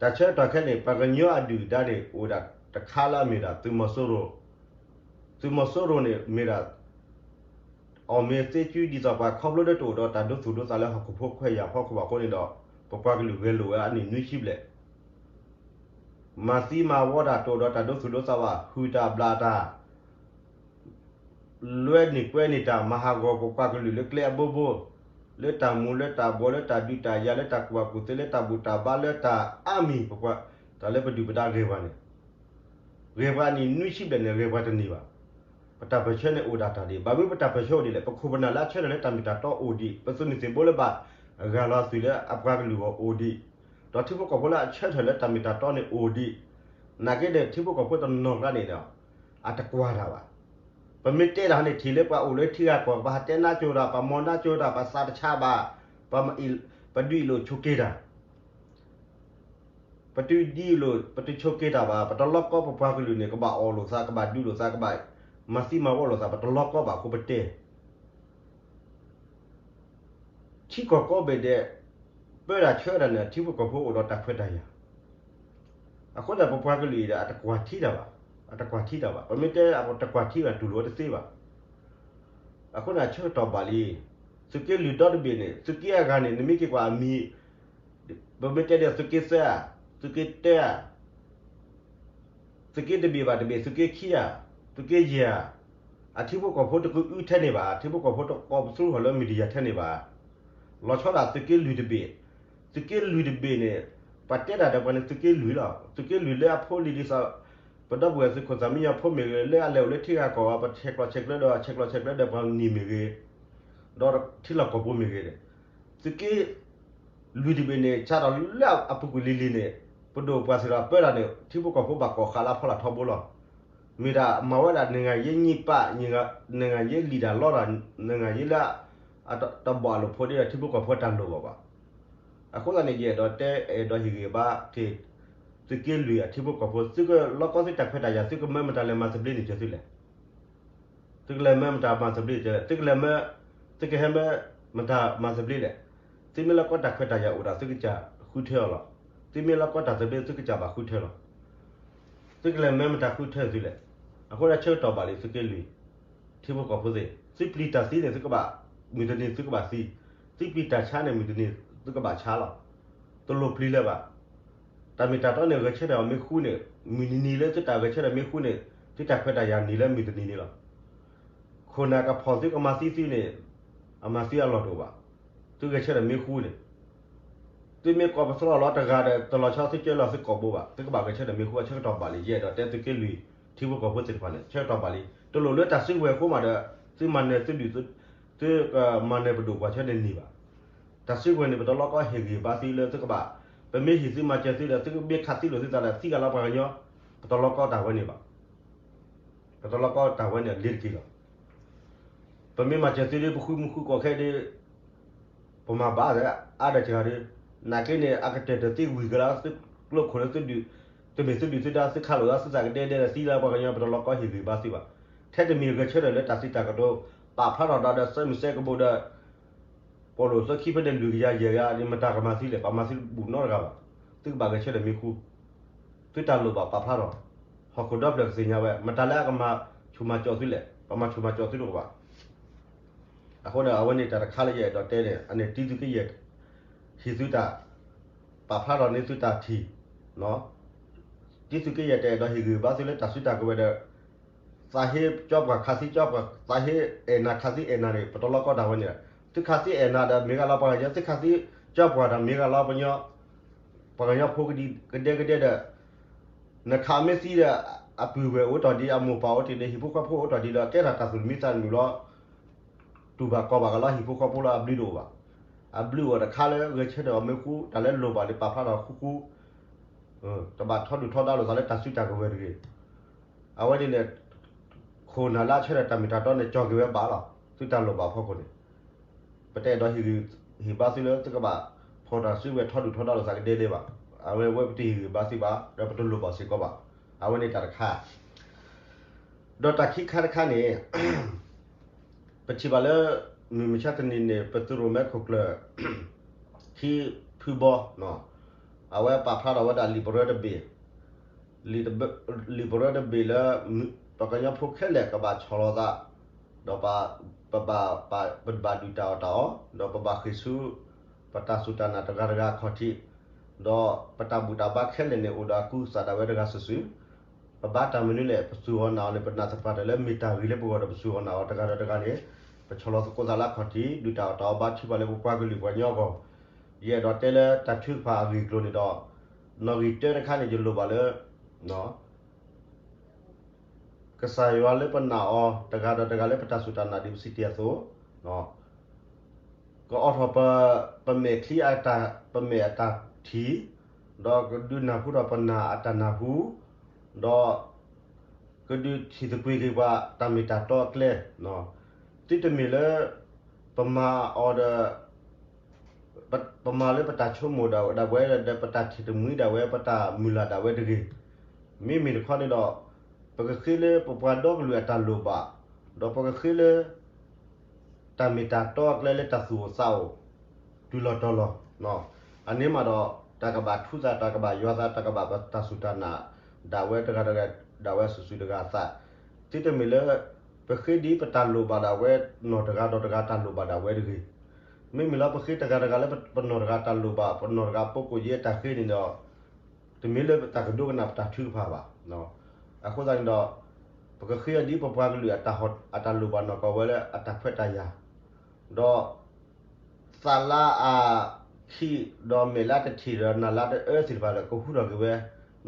တၢ်ဆၢကတီၢ်ခဲအံၤန့ၣ် ပှၤကညီအဒုၣ်အဒါန့ၣ် အိၣ်ဒၣ်တခါလၢအမ့ၢ်ဒၣ်သုးမီၤစိရိၤ, သုးမီၤစိရိၤန့ၣ်မ့ၢ်ဒၣ် အီၣ်မ့ၤသ့စုဒ်သိးပှၤခီဖျိလၢတအိၣ်ဒီးတၢ်ဒိသူၣ်ဒိသးလၢဟီၣ်ခိၣ်ဖိခွဲးယာ်ဖီခိၣ်ဘၣ်အဃိန့ၣ်ဒီး ပပှၤကလုာ်ဂဲၤလိာ်ဝဲအနံၣ်နွံဆံဘျဲၣ် မၤသံမၤဝီတၢ်တအိၣ်ဒီးတၢ်ဒိသူၣ်ဒိသးဘၣ် ဟုၣ်တၢ်ဘျၣ်တၢ် လွဲန့ၢ်ကွဲန့ၢ်တၢ် မၤဟးဂီၤပပှၤကလုာ်လၢကျဲအဘိဘိ, လၢတၢ်မူလၢတၢ်ဘှီးလၢတၢ်ဒုးတၢ်ယၤလၢတၢ်ကူၣ်ဘၣ်ကူၣ်သ့ လၢတၢ်ဘူၣ်တၢ်ဘါလၢတၢ်အါမံၤ ပပှၤ တၢ်လၢပဒုၣ်ပဒါဂဲၤပှၤန့ၣ် ဂဲၤပှၤအနံၣ်နွံဆံဘျဲၣ်န့ၣ် ဂဲၤပှၤတန့ၢ်ဘၣ်. ပတၢ်ပၢၢ်ဆၢန့ၣ်အိၣ်ဒၣ်တၢ်ဒ်အံၤ ဘၣ်မနုၤပတၢ်ပၢၢ်ဆၢအိၣ်ဒ်လဲၣ် ပခိၣ်ပနၢ်လၢအဆၢထၢၣ်လၢတၢ်မ့ၢ်တၢ်တီအိၣ်ဒံး ပသုးမုၢ်သံၣ်ဘိလၢဘၣ်ဂၢ်လီၤအသွံၣ်လၢအပှၤကလုာ်အဂီၢ်အိၣ်ဒံး ဒီးထံဖိကီၢ်ဖိလၢအဆၢထၢၣ်လၢတၢ်မ့ၢ်တၢ်တီန့ၣ်အိၣ်ဒံး နာ်က့ဒီးထံဖိကီၢ်ဖိတနီၤကျါန့ၣ်ဒီး အတကွၢ်တၢ်ဘၣ်. ပမ့ၢ်တဲတၢ်န့ၣ် ထံၣ်လၢပှၤအိၣ်လၢထံဂၤကီၢ် ပဟးတဲနါကၠိၤတၢ် ပမီၢ်နါကၠိၤတၢ် ပသးတဆါဘၣ် ပ ပဒုးအံၣ်လိာ်ဆိးက့တၢ် ပတုၤဒ်အံၤလိာ် ပတဆိးက့တၢ်ဘၣ် ပတလီၢ်ကီပပှၤကလုာ်န့ၣ် ကဘၣ်အီၣ်လိာ်သး ကဘၣ်ဒုးလိာ်သး ကဘၣ်မၤသံမၤဝီလိာ်သး ပတလီၢ်ကီဘၣ်အဃိပတဲ ထံကီၢ်ကိးဘ့ၣ်ဒဲး ပၢတၢ်ဆၢတၢ်န့ၣ် ထံဖိကီၢ်ဖိအိၣ်ဒီးတၢ်ခွဲးတၢ်ယာ် အဃိသတးပပှၤကလုာ်အံၤဒီး အတကွၢ်ထံတၢ်ဘၣ်, အတကွၢ်ထံတၢ်ဘၣ်. ပမ့ၢ်တဲအတကွၢ်ထံဘၣ်တူၢ်လိာ်ဝဲတသ့ဘၣ်. အဃိန့ၣ် အဆၢကတီၢ်ဘၣ်လံ. သုးက့လွံၢ်ဒီတဘ့ၣ်န့ၣ် သုးက့အဂၤန့ၣ် နမ့ၢ်က့ၤကွၢ်အမံၤ ပမ့ၢ်တဲဒီးသုးက့သၢဧါ, သုးက့တၢဧါ, သုးက့တဘ့ၣ်ဘၣ်တဘ့ၣ် သုးက့ခံဧါ, သုးက့ယဲၢ်ဧါ, အထံဖိကီၢ်ဖိတကအုထဲန့ၣ်ဘၣ်, ထံဖိကီၢ်ဖိတကိးပသူထီၣ်လၢ media ထဲန့ၣ်ဘၣ်. လီၤဆီဒၣ်သုးက့လွံၢ်တဘ့ၣ်, သုးက့လွံၢ်တဘ့ၣ်န့ၣ် ပှၤတဲတၢ်ဒီးပှၤန့ၣ်သုးက့လွံၢ်လီၤ. သုးက့လွံၢ်လၢအဖိလံၤဒ်သိး ပဒီပုၢ်ဝဲၢ်သုးခိၣ်သးမံညီၤဖိမ့ၢ်ဂ့ၤ လၢအလဲၤအိၣ်လၢထံဂၤကီၢ်ဂၤ ပဆဲးကျိးဆဲးကျၢဒီး ဆဲးကျိးဆဲးကျၢဒီးပှၤနံၤမ့ၢ်ဂ့ၤ ဒီးထံလီၢ်ကီၢ်ပူၤမ့ၢ်ဂ့ၤန့ၣ် သုးက့လွံၢ်တဘ့ၣ်န့ၣ် စးထီၣ်လၢအပူၤကွံာ်လံၤလံၤန့ၣ် ပဒိၣ်ပှၤစ့ၢ်ဒီးပၢတၢ်န့ၣ် ထံဖိကီၢ်ဖိဘၣ်ကိးဃာ်လၢအဖီလာ်ထီဘိလီၤ. မ့ၢ်ဒၣ်မၤဝဲဒၣ် နိုင်ငံရေးညစ်ပတ်, နိုင်ငံရေးလံာ်တၢ်လီတၢ်, နိုင်ငံရေးလၢ တဘၣ်လိာ်ဖိးဒ်ဒီးထံဖိကီၢ်ဖိတၢ်လိၣ်ဘၣ်ဘၣ်. အဃိသတးန့ၣ် ယအဲၣ်ဒိးတဲအဲၣ်ဒိးဟ့ၣ်ဂံၢ်ဘါက့ၤ သုးက့လွံၢ်အထံဖိကီၢ်ဖိ သုကလီၢ်ကီသုတၢ်ခွဲးတၢ်ယာ် သုကမၢမတၤလဲၤမၤသဘျ့န့ၣ်ကၢၤသုလဲၣ် သုကလဲၤမၢမတၤမၤသဘျ့လဲၣ်, သုကလဲၤမၢ, သုကဟဲမၢမတၤမၤသဘျ့လဲၣ်. သုမ့ၢ်လီၢ်ကီတၢ်ခွဲးတၢ်ယာ်အိၣ်ဒီး သုကစၢ်ဃုထၢအီၤလီၤ. သုမ့ၢ်လီၢ်ကီတၢ်သဘျ့ သုကစၢ်ဘၣ်ဃုထၢလီၤ. သုကလဲၤမၢမတၤဃုထၢသုလဲၣ်. အဃိဒီးဆၢကတီၢ်ဘၣ်လံ သုးက့လွံၢ် ထံဖိကီၢ်ဖိသ့ၣ်, သုပျံၤတၢ်သံန့ၣ် သုကဘၣ် မုၢ်တနံၤသုကဘၣ်သံ, သုပျံၤတၢ်ဆါန့ၣ် မုၢ်တနံၤသုကဘၣ်ဆါလီၤ. တလိၣ်ပျံၤလၢၤဘၣ်. တၢ်မ့ၢ်တၢ်တီန့ၣ် ဂဲၤဆၢထၢၣ်အီၤမ့ၢ်ဃူန့ၣ်, မုၢ်တနံၤလၢသုတၢ်ဂဲၤဆၢထၢၣ်မ့ၢ်ဃူန့ၣ်, သုတၢ်ခွဲးတၢ်ယာ်န့ၣ်လၢမုၢ်တနံၤန့ၣ်လီၤ. ခိၣ်နၢ်ကဖီၣ်သုကမၤသံသုန့ၣ်, အမၤသံအလီၢ်တအိၣ်ဘၣ်. သုဂဲၤဆၢထၢၣ်မ့ၢ်ဃူန့ၣ်, သုမ့ၢ်ကိးပသရၣ်လီၤတဂၤဒီး တလီၤဆီသုကၢလီၤသုကိာ်ဘိဘၣ်. သုကဘၣ်ဂဲၤဆၢထၢၣ်မ့ၢ်ဃူ အဆၢကတီၢ်ဘၣ်လံ. ယအဲၣ်ဒိးတဲသုးက့လွံၢ် ထံဖိကီၢ်ဖိသ့ၣ်တဖၣ်န့ၣ် ဆၢကတီၢ်ဘၣ်လံ. တလိၣ်လၢတၢ်စုကဝဲၤအဃိမးဒီး သုမၤနၢၤသုဒုၣ်, သုမၤနၢၤပဒိၣ်ပှၤဆၢန့ၣ်န့ၢ်ဘၣ်. တၢ်စုကဝဲၤန့ၣ် ပတလီၢ်ကီဟ့ၣ်ဂံၢ်ဘါသုလၢသုကဘၣ်, ပမ့ၢ်ဟ့ၣ်သုမၤစၢၤသုဒီး သုမ့ၢ်ခးသံလိာ်သုသးဒီး သံဂၤလီၤပှၤကညီ, ပတလီၢ်ကီတၢ်ဝဲန့ၣ်ဘၣ်. ပတလီၢ်ကီတၢ်ဝဲန့ၣ်လ့ၤတက့ၢ်လီၤ. ပမ့ၢ်မၤစၢၤသုဒီး ပဃုမူဃုကိာ်ခဲဒီး ပမၤဘၣ်သးအါဒီးစှၤဒီး နာ်က့န့ၣ် အကတၢၢ်တသ့ဝံၤကလါ သုကျိခိၣ်လၢသုဒုး, တမ့ၢ်သုဒုၣ်သုဒါ သုခးလိာ်သး သုသးကဒဲဒဲဒီး သံလၢပှၤကညီ ပတလီၤကီဟ့ၣ်ဂံၢ်ဘါသုဘၣ်. ထဲတမံၤဂဲၤဆၢထၢၣ်လၢတၢ်စံးတၢ်ကတိၤ ပာ်ဖျါထီၣ်ဒီး ဒီးစဲမုၢ်စဲကဘိးဒီး ပိာ်လိာ်သၢခံဖဲန့ၣ် လွံၢ်ကယၤယဲၢ်ကယၤန့ၣ် မတၤကမၤသုလဲၣ်, ပှၤမၤသုတဘူၣ်နီတဂၤဘၣ်. သုကဘၣ်ဂဲၤဆၢထၢၣ်မံဃူ, သုတၢ်လိၣ်ဘၣ်ပာ်ဖျါထီၣ်, ဟီၣ်ခိၣ်ဒီဖျၢၣ်ကသ့ၣ်ညါဝဲ မတၤလၢအကမၤဆူၣ်မၤကၠီၣ်သုလဲၣ်, ပှၤမၤဆူၣ်မၤကၠီၣ်သုတအိၣ်ဘၣ်. အဃိန့ၣ် အဝဲန့ၣ်တၢ်တခါလၢယအဲၣ်ဒိးတဲန့ၣ် အန့ၣ်တံသုကယဲၢ် ဟ့ၣ်သုတၢ် ပာ်ဖျါထီၣ်န့ၢ်သုတၢ်ထံၣ်, တံသုကယဲၢ်တအဲၣ်ဒိးဟ့ၣ်ဂံၢ်ဘါသုလၢတၢ်စုတၢ်ကဝဲၤဒီး သးဟ့ကၠီပှၤခးသံကၠီပှၤ သးဟ့အဲၣ်နၤခးသံအဲၣ်နၤန့ၣ် ပတလီၢ်ကီတၢ်ဝဲန့ၣ်, သုခးသံအဲၣ်နၤဒီးမ့ၢ်ဂၤလီၤပှၤကညီ, သုခးသံကၠီပှၤဒီးမ့ၢ်ဂၤလီၤပှၤကညီ, ပှၤကညီဖိကဒံကဒဲကဒဲဒီး နခးမ့ၢ်သံဒီး အပုၢ်ဝဲၢ်အိၣ်တီၢ်ဒံး အမိၢ်ပၢ်အိၣ်တ့ၢ်ဒီး ဟံၣ်ဖိဃီဖိအိၣ်တီၢ်ဒံးဒီး ကဲထီၣ်တၢ်သူၣ်တမံသးတမုာ်လီၤ. တူၢ်ဘၣ်ကီဘၣ်ကလီ ဟံၣ်ဖိဃီဖိလီၤ အဘျုးတအိၣ်ဘၣ်. အဘျုးအိၣ်တခါလၢဂဲၤဆၢထၢၣ်အီၤမ့ၢ်ဃူ တၢ်လၢလိၣ်ဘၣ်န့ၣ် ပာ်ဖျါထီၣ်ဃူဃူ, တဘၣ်ထီဒုၣ်ထီဒါလိာ်သးလၢတၢ်စုတၢ်ကဝဲၤတဂ့ၤ. အဝဲန့ၣ်န့ၣ် ခိၣ်နၢ်လၢအဆၢထၢၣ်တၢ်မ့ၢ်တၢ်တီန့ၣ် ကၠီၤက့ၤဝဲဘၣ်လီၤ. သုတၢ်လိၣ်ဘၣ်ဖီခိၣ်န့ၣ် ပတအဲၣ်ဒိးဟ့ၣ်ဂံၢ်ဟ့ၣ်ဘါသုလၢသုကဘၣ်ဖီၣ်တၢ်စုကဝဲၤထီဒုၣ်ထီဒါလိာ်သးကဒဲဒဲဘၣ်. အဝဲဝဲပတဟ့ၣ်ဂံၢ်ဘါသုဘၣ် ဒီးပတလိၣ်ဘၣ်စ့ၢ်ကီးဘၣ်. အဝဲန့ၣ်တၢ်တခါ ဒီးတၢ်ခံခါတခါန့ၣ် ပထံၣ်ဘၣ်လၢ မုၢ်မဆါတနံၤန့ၣ် ပသုးရိၣ်မဲခိၣ်ကျၢၢ် ခံဖုဘီ အဝဲပာ်ဖျါထီၣ်ဝဲဒၣ်လံာ်ပရၢတဘ့ၣ်, လံာ်ပရၢတဘ့ၣ်လၢ ပှၤကညီဖိခဲလၢာ်ကဘၣ်ဆီၣ်လီၤသး, ဒီးပဘၣ်ဒုၣ်တၢ်အီၣ်တၢ်အီ, ဒီးပဘၣ်ဃ့ၢ်ဆူ ပတၢ်စူၢ်တၢ်နာ်တဂၤတဂၤအခီၣ်ထံး, ဒီးပတၢ်ဘူၣ်တၢ်ဘါခဲလၢာ်န့ၣ် အိၣ်ဒီးအကူအသိးဒၣ်ဝဲတဂၤစုာ်စုာ်, ပဘါတၢ်မနုၤလဲၣ် ပစူၢ်အီၤနာ်အီၤန့ၣ် ပနာ်သပှၢ်တၢၢ်လၢမ့ၢ်တၢ်ဂ့ၤလၢပဂီၢ်ဒီး ပစူၢ်အီၤနာ်အီၤတဂၤဒီးတဂၤန့ၣ် ပဆီၣ်လီၤသကိးသးလၢအခီၣ်ထံး ဒုၣ်တၢ်အီၣ်တၢ်အီဘါထုကဖၣ်လၢပပှၤကလုာ်ပှၤကညီအဂီၢ်, ယအဲၣ်ဒိးတဲလၢတၢ်ထုကဖၣ်အဂ့ၢ်အကျိၤန့ၣ်ဒီး နီၣ်ဂံၢ်တၢတခါန့ၣ် ယလိၣ်ဘၣ်လၢ ကစၢ်ယွၤလၢပနာ်အီၤတဂၤဒီးတဂၤလၢပတၢ်စူၢ်တၢ်နာ်ဒ်ပစံးတ့ၢ်အသိး, ကအိးထီၣ်ပမဲာ်ချံ ပမဲာ်အတၢ်ထံၣ်, ဒီးကဒုးနၢ်ဟူထီၣ်ပနာ်အတၢ်နၢ်ဟူ, ဒီး ကဒုးထံၣ်သကွ့ၤက့ၤပှၤတၢ်မ့ၢ်တၢ်တီအကျဲ, သုတမ့ၢ်လၢ ပမၤအီၤဒီး ပမၤလၢပတၢ်ဆိကမိၣ်ဒၣ်ဝဲ ဒီးပတၢ်ထံၣ်တမှံဒၣ်ဝဲ ပတၢ်မုၢ်လၢ်ဒၣ်ဝဲတဂ့ၤ. မ့မ့ၢ်တခီန့ၣ်ဒီး ပကဃ့လၢပပှၤဒီကလုာ်အတၢ်လိၣ်ဘၣ်, ဒီးပကဃ့လၢ တၢ်မ့ၢ်တၢ်တီအကျဲလၢတၢ်သူၣ်အိၣ်သးအိၣ် တုၤလီၤတီၤလီၤ. အန့ၣ်မးဒီး တၢ်ကဘၣ်ထူသး တၢ်ကဘၣ်ယွၤသး တၢ်ကဘၣ်ပတၢ်စူၢ်တၢ်နာ်ဒၣ်ဝဲတဂၤဒီးတဂၤ ဒၣ်ဝဲစုာ်စုာ်တဂၤအသး, သုတမ့ၢ်လၢ ပဃ့ဒ်ပတၢ်လိၣ်ဘၣ်ဒၣ်ဝဲနီၢ်တဂၤဒီးတဂၤတၢ်လိၣ်ဘၣ်ဒၣ်ဝဲတဂ့ၤ. မ့မ့ၢ်လၢပဃ့တဂၤတဂၤလၢပနီၢ်တဂၤတၢ်လိၣ်ဘၣ် ပနီၢ်တဂၤပိကိၣ်ယ့အတၢ်ဃ့န့ၣ်ဒီး တမ့ၢ်လၢပတၢ်ကဒိကနၣ်ပတၢ်ထုကဖၣ်ဘၣ်. အဃိသတးန့ၣ်ဒီး ပကဃ့အီၤဒ်ပပှၤကလုာ်အတၢ်လိၣ်ဘၣ်နီၢ်ကီၢ်ဝဲလၢအတၢ်ခွဲးတၢ်ယာ်, ဒီး သးလါအခံး ဒီးမဲာ်လါတထံၣ်ဒီးနၢ်လါတအၢသ့ၣ်တဖၣ်ဒီးကဟူထီၣ်က့ၤဝဲ,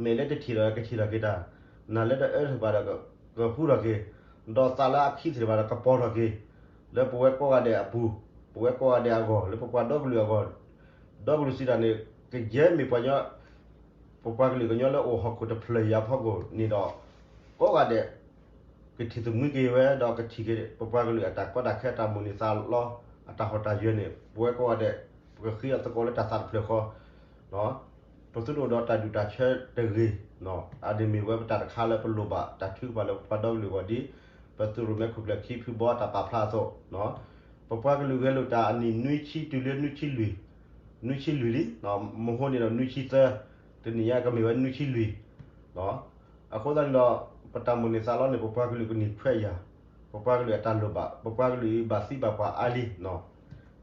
မဲာ်လၢတထံၣ်ဒီးကထံၣ်ထီၣ်က့ၤတၢ်, နၢ်လၢတအၢသ့ၣ်တဖၣ်ဒီးကဟူထီၣ်က့ၤ, ဒီးသးလါအခံးသ့ၣ်တဖၣ်ဒီးကပီၤထီၣ်က့ၤ, လၢပဝဲကိးဂၤဒဲးအပူၤ, ပဝဲကိးဂၤဒဲးအဂီၢ် လၢပပှၤဒီကလုာ်အဂီၢ်, ဒီကလုာ်စံးတၢ်န့ၣ် ကယဲၢ်မ့ၢ်ပှၤကညီ ပပှၤကလုာ်ကညီလၢအိၣ်ဟီၣ်ခိၣ်တဖျၢၣ်အံၤအဖီခိၣ်န့ၣ်ဒီး ကိးဂၤဒဲး ကထံၣ်သမှံက့ၤဝဲ ဒီးကထံၣ်က့ၤပပှၤကလုာ်အတၢ်ကီတၢ်ခဲအတၢ်မိၣ်န့ၢ်သးလီ အတၢ်ဟီၣ်တၢ်ယၢၤန့ၣ် ပဝဲကိးဂၤဒဲး ပကဃ့အီၤသကိးလၢတၢ်သးတဖျၢၣ်ဃီ ပသုတအိၣ်ဒီးတၢ်ဒူၣ်တၢ်ဆၢတဂ့ၤ, အဒ်မ့ၢ်ဝဲပတၢ်တခါလၢပလိၣ်ဘၣ်တၢ်ထုကဖၣ်လၢပပှၤဒီကလုာ်အဂီၢ်ဒ် ပသုးရိၣ်မဲခိၣ်ကျၢၢ်ခံဖုဘီအတၢ်ပာ်ဖျါအသိး, ပပှၤကလုာ်ဂဲၤလိာ်တၢ်အနံၣ်နွံဆံတုၤလၢနွံဆံလွံၢ်, နွံဆံလွံၢ်လံ, မဟိန့ၣ်ဒီးနွံဆံသၢ, တနံၣ်ညါကမ့ၢ်ဝဲနွံဆံလွံၢ် အဃိသတးန့ၣ်ဒီး ပတၢ်မိၣ်န့ၢ်သးလီန့ၣ် ပပှၤကလုာ်ကန့ၢ်ခွဲးယာ်, ပပှၤကလုာ်အတၢ်လိၣ်ဘၣ်, ပပှၤကလုာ်အံၤဘၣ်သံဘၣ်ပှၤအါလံ,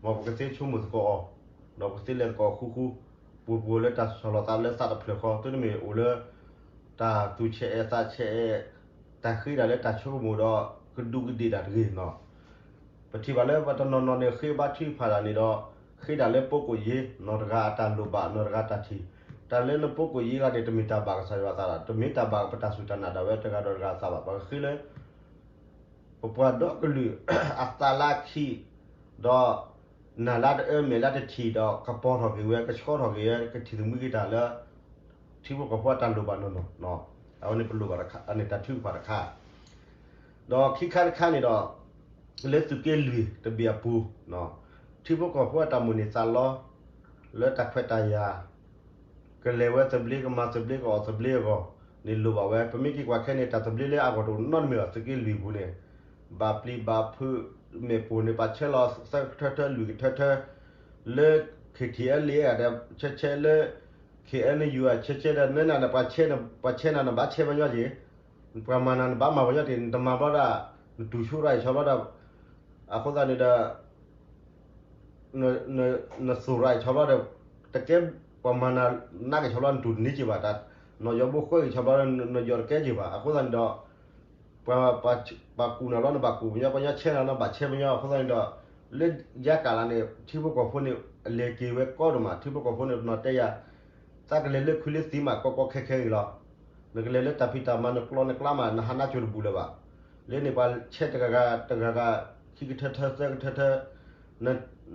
မ်ပကသ့ဆိကမိၣ်သကိးအီၤ, ဒီးပကသ့လဲၤသကိးအီၤဃူဃူ, ပှိၤပှိၤလၢတၢ်ဆီၣ်လီၤသးလၢသးတဖျၢၣ်ဃီ, သုတမ့ၢ်အိၣ်လၢ တၢ်သူၣ်ဆဲးအဲးသးဆဲးအဲး, တၢ်ဃ့ဒၣ်လၢတၢ်ဆိကမိၣ်ဒီး ကဒူးကဒ့ၣ်တၢ်တဂ့ၤန့ၣ် ပထံၣ်ဘၣ်လၢပတနီၤနီၤန့ၣ် ဃ့ဘါထုကဖၣ်တၢ်န့ၣ်ဒီး ဃ့ဒၣ်လၢပိကိၣ်ယ့ နီၢ်တဂၤအတၢ်လိၣ်ဘၣ် နီၢ်တဂၤတၢ်ထံၣ်, တၢ်လၢနပိကိၣ်ယ့ဂၤန့ၣ် တမ့ၢ်တၢ်ဘၣ်ကစၢ်ယွၤအသးဘၣ်, တမ့ၢ်တၢ်ဘၣ်ပတၢ်စူၢ်တၢ်နာ်ဒၣ်ဝဲတဂၤဒီးတဂၤအသးဘၣ်, ပကဃ့လၢ ပပှၤဒီကလုာ်အသးလါခံး, ဒီး နၢ်လါတအၢမဲာ်လါတထံၣ်ဒီး ကပီၤထီၣ်က့ၤဝဲ ကဆှီထီၣ်က့ၤဝဲ ကထံၣ်သမှံက့ၤတၢ်လၢ ထံဖိကီၢ်ဖိအတၢ်လိၣ်ဘၣ်နီၢ်နီၢ်, အဝဲန့ၣ်ပလိၣ်ဘၣ်တၢ်ထုကဖၣ်တခါ, ဒီးခံခါတခါန့ၣ်ဒီး လၢသုးက့လွံၢ်တဘ့ၣ်အပူၤ, ထံဖိကီၢ်ဖိအတၢ်မိၣ်န့ၢ်သးလီ လၢတၢ်ခွဲးတၢ်ယာ် ကလဲၤဝဲသဘျ့ ကမၤသဘျ့ ကအီၣ်သဘျ့အဂီၢ်န့ၣ် လိၣ်ဘၣ်ဝဲ. ပမ့ၢ်က့ၤကွၢ်ခဲန့ၣ် တၢ်သဘျ့လၢအဂီၢ်တအိၣ်နီတမံၤဘၣ်. သုးက့လွံၢ်ပူၤန့ၣ် ဘၣ်ပျံၤဘၣ်ဖုး, မ့ၣ်ပိၢ်န့ၣ် ပှၤဆဲးလီၤသၢကထၢထၢ လွံၢ်ကထၢထၢ, လၢ ခ့ထံၣ်အဲလ့ အဒီးဆဲးဆဲး လၢ ခ့ၣ်အဲနယူၣ် အဆဲးဆဲးဒီး နဲနၤဒီး ပှၤဆဲး, ပှၤဆဲးနၤ နဘၣ်ဆဲးပှၤညီက့ၤ, ပှၤမၤနၤ နဘၣ်မၤပှၤညီက့ၤ, နတမၤဘျီဒၣ် နတူၢ်ဆူၣ်ရၣ်အံၤဆီဘျီဒီး အဃိသတးန့ၣ်ဒီး နသူၣ်ရၣ်အံၤဆီဘျီဒီး တကဲပှၤမၤနၤ နးက့ၤဆီဘျီ နတူၢ်တန့ၢ်က့ၤဘၣ်, နီၢ်ယီၤဘိဃဲက့ၤဆီဘျီဒီး နယီၤတကဲက့ၤဘၣ်. အဃိသတးန့ၣ်ဒီး ပှၤကူၣ်နၤလီၤ နဘၣ်ကူၣ်ပှၤညီ, ပှၤညီဆဲးနၤ နဘၣ်ဆဲးပှၤညီ. အဃိသတးန့ၣ်ဒီး လၢယါကးလးန့ၣ် ထံဖိကီၢ်ဖိန့ၣ် အလဲၤက့ၤဝဲကီဒိၣ်မး, ထံဖိကီၢ်ဖိန့ၣ် ပနီၢ်တဲယၤ သးကလဲၤလၢခုလၢသံးမး ကီကီခဲခဲအံၤလီၤ. နကလဲၤလၢတၢ်ဖံးတၢ်မၤ နကျီနကျါမး နဟးနါစိၤတဘူၣ်လၢၤဘၣ်. လၢန့ၣ်ပှၤဆဲးတဂၤဂၤတဂၤဂၤ ခံကထၢထၢသၢကထၢထၢ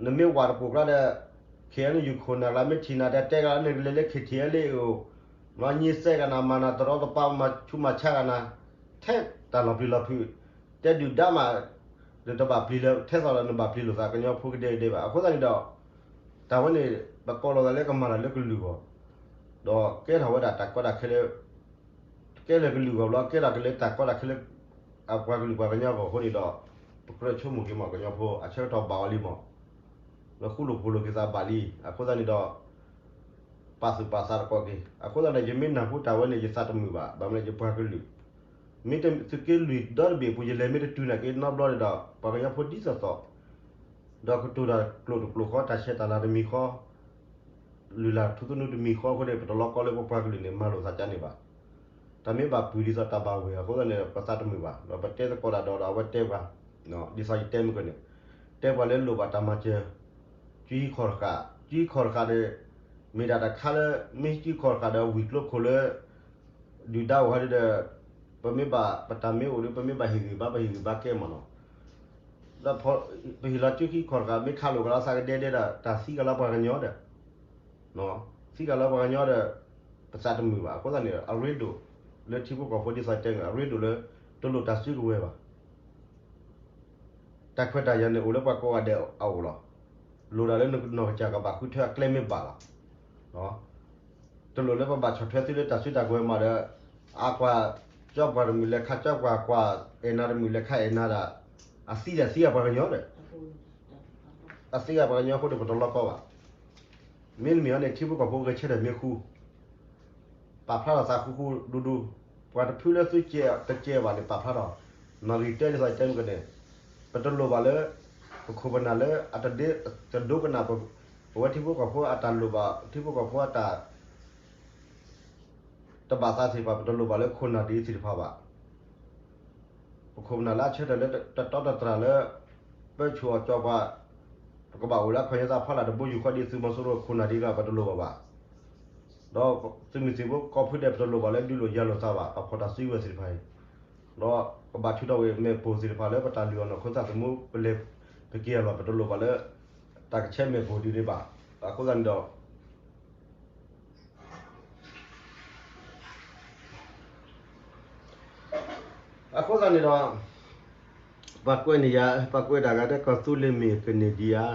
နမ့ၢ်ဝးတပူၤကျါဒီး ခ့ၣ်အဲနယူၣ်ခိၣ်နၢ်ကျါ မ့ၢ်ထံၣ်နၤဒီး တဲဂၤလၢနကလဲၤလၢ ခ့ထံၣ်အဲလ့ အိၣ် မၤညံသဲဂၤနၤ မၤနၤတရီတပါ မၤဆူးမၤဆါဂၤနၤ ထဲတၢ်လီၤပျံၤလီၤဖုး တဲဒုၣ်ဒါမး နတဘၣ်ပျံၤလၢ ထဲသိးဒီးနဘၣ်ပျံၤလိာ်သး ကညီဖိကဒဲကဒဲဘၣ်. အဃိသတးန့ၣ်ဒီး တၢ်ဝဲန့ၣ် ပကိးလီၤသးလၢကမၤတၢ်လၢကလုာ်အဂီၢ် ဒီးကဲထီၣ်ဝဲဒၣ်တၢ်ကီတၢ်ခဲလၢ ကဲလၢကလုာ်အဂီၢ်ဘျီ ကဲထီၣ်က့ၤလၢတၢ်ကီတၢ်ခဲလၢ အပှၤကလုာ်ပှၤကညီအဂီၢ်အဃိန့ၣ်ဒီး ပကြၢးဆိကမိၣ်က့ၤမး ကညီဖိ အဆၢကတီၢ်ဘၣ်အီၤလံမး လၢဃူလိာ်ဖိးလိာ်က့ၤသးဘၣ်လံ. အဃိသတးန့ၣ်ဒီး ပာ်သူၣ်ပာ်သးတကိးက့ၤ. အဃိသတးန့ၣ် ယမ့ၢ်နၢ်ဟူတၢ်ဝဲန့ၣ် ယသးတမုာ်ဘၣ်. ဘၣ်မနုၤလဲၣ် ယပှၤကလုာ် မ့ၢ်သုးက့လွံၢ်ဒီတဘ့ၣ်အပူၤ ယလဲၤမ့ၢ်တတုၤနာ်က့နီတဘျီန့ၣ်ဒီး ပှၤကညီဖိဒ်သိးသိး ဒီးကတိၤတၢ်ကျိာ်တကျိာ်ဃီ တၢ်ဆဲးတၢ်လၤတမံၤဃီ လုၢ်လၢ်ထူသနူတမံၤဃီအဃိန့ၣ် ပတလီၤကီလၢပပှၤကလုာ်န့ၣ် မၤလိာ်သးကန့ၣ်ဘၣ်. တၢ်မ့ၢ်ဘၣ်ပုၢ်ဒ်သိးတၢ်ဘၣ်ဝဲၢ်အဃိသတးန့ၣ် ပသးတမုာ်ဘၣ်. ဒီးပတဲသကိးတၢ်ဒီးဒီးအဝဲတဲပှၤ ဒ်သိးယတဲမုၢ်ကန့ၣ် တဲပှၤလၢလိၣ်ဘၣ်တၢ်မၤစၢၤ ကၠံဟံၣ်ခီၣ်တဃာ်, ကၠံဟံၣ်ခီၣ်တဃာ်န့ၣ် မ့ၢ်ဒၣ်တၢ်ခါလၢ မ့ၢ်ကၠံဟံၣ်ခီၣ်တဃာ်ဒီးဝံၤကျိခိၣ်လၢ ဒုၣ်ဒါအိၣ်ဟီဒ်ဒီး ပမ့ၢ်ဘၣ် ပတၢ်မ့ၢ်အိၣ်ဒီး ပမ့ၢ်ဘၣ်ဟ့ၣ်ဂံၢ်ဘါ ပဟ့ၣ်ဂံၢ်ဘါကဲမးနီၤ. ဒီးပဟ့ၣ်လီၤကၠံဟံၣ်ခီၣ်တဃာ် မ့ၢ်ခးလိာ်ကလီသးကဒဲဒဲဒီး တၢ်သံကလီပှၤကညီဒီး သံကလီပှၤကညီဒီး ပသးတမုာ်ဘၣ်. အဃိသတးန့ၣ် အရ့ဒိၣ် လၢထံဖိကီၢ်ဖိဒ်သိးတဲန့ၣ် အရ့ဒိၣ်လၢ တလိၣ်တၢ်စုကဝဲၤဘၣ်. တၢ်ခွဲးတၢ်ယာ်န့ၣ် အိၣ်လၢပှၤကိးဂၤဒဲးအအိၣ်လီၤ. လိၣ်ဒၣ်လၢနီၢ်ကစၢ်ကဘၣ်ဃုထၢအကျဲမ့ၢ်ဘၣ်လီၤ. တလိၣ်လၢပဘၣ်ဆီၣ်ထွဲသုလၢတၢ်စုတၢ်ကဝဲၤမးဒီး အကွၢ်ကၠီပှၤတမုာ်လဲၤခးကၠီပှၤ ကွၢ်အဲၣ်နၤတမုာ်လဲၤခးအဲၣ်နၤဒီး အသံဒီးသံဂၤပှၤကညီဒီး အသံဂၤပှၤကညီအဃိဒီး ပတလီၤကီဘၣ်. မ့တမ့ၢ်အီၤန့ၣ် ထံဖိကီၢ်ဖိဂဲၤဆၢထၢၣ်မ့ၢ်ဃူ ပာ်ဖျါထီၣ်သးဃူဃူဒူဒူ, ပှၤတဖုလၢသုကဲးတကဲးဘၣ်န့ၣ် ပာ်ဖျါထီၣ်, နီၣ်ဂံၢ်တၢဒ်သိးတဲမုၢ်ကန့ၣ်, ပတလိၣ်ဘၣ်လၢ ပခိၣ်ပနၢ်လၢအတဒိကနၣ် ပဝဲထံဖိကီၢ်ဖိအတၢ်လိၣ်ဘၣ် ထံဖိကီၢ်ဖိအတၢ် တဘၣ်သးသ့ၣ်တဖၣ် ပတလိၣ်ဘၣ်လၢခိၣ်နၢ်ဒ်သ့ၣ်တဖၣ်ဘၣ်. ပခိၣ်ပနၢ်လၢအဆၢထၢၣ်လၢတတီတတြၢ်လၢ ပၢဆူၣ်အီၣ်ကၠီပှၤ, ပကဘၣ်အိၣ်လၢအခီၣ်ညါသးဖီလာ်တဘိယူၢ်ဃီဒ်သုးမီၤစိရိၤခိၣ်နၢ်ဒ်ဂၤ ပတလိၣ်ဘၣ်ဘၣ်. ဒီးသုးမုၢ်သံၣ်ဘိကီၢ်ဖုဒဲး ပတလိၣ်ဘၣ်လၢဒုးလိာ်ယၤလိာ်သးဘၣ် ပဖီၣ်တၢ်စုကဝဲၤသ့ၣ်တဖၣ်အံၤ, ဒီးကဘၣ်ထုးထီၣ်ဝဲမ့ၣ်ပိၢ်သ့ၣ်တဖၣ်လၢပတၢ်လုၢ်အီၣ်နီၢ်ခိသးသမူ ပလဲၤပက့ၤအလီၢ် ပတလိၣ်ဘၣ်လၢ တၢ်ကဆဲးမ့ၣ်ပိၢ်ဒ်န့ၣ်ဘၣ်. အဃိသတးန့ၣ်ဒီး အဃိသတးန့ၣ်ဒီး ပှၤကွဲးန့ၢ်ယၤ ပှၤကွဲးတၢ်ဂၤတဲ ကီၢ်သူလ့ၤမ့ၢ်ကန့ၢ်ဒံးဧါ,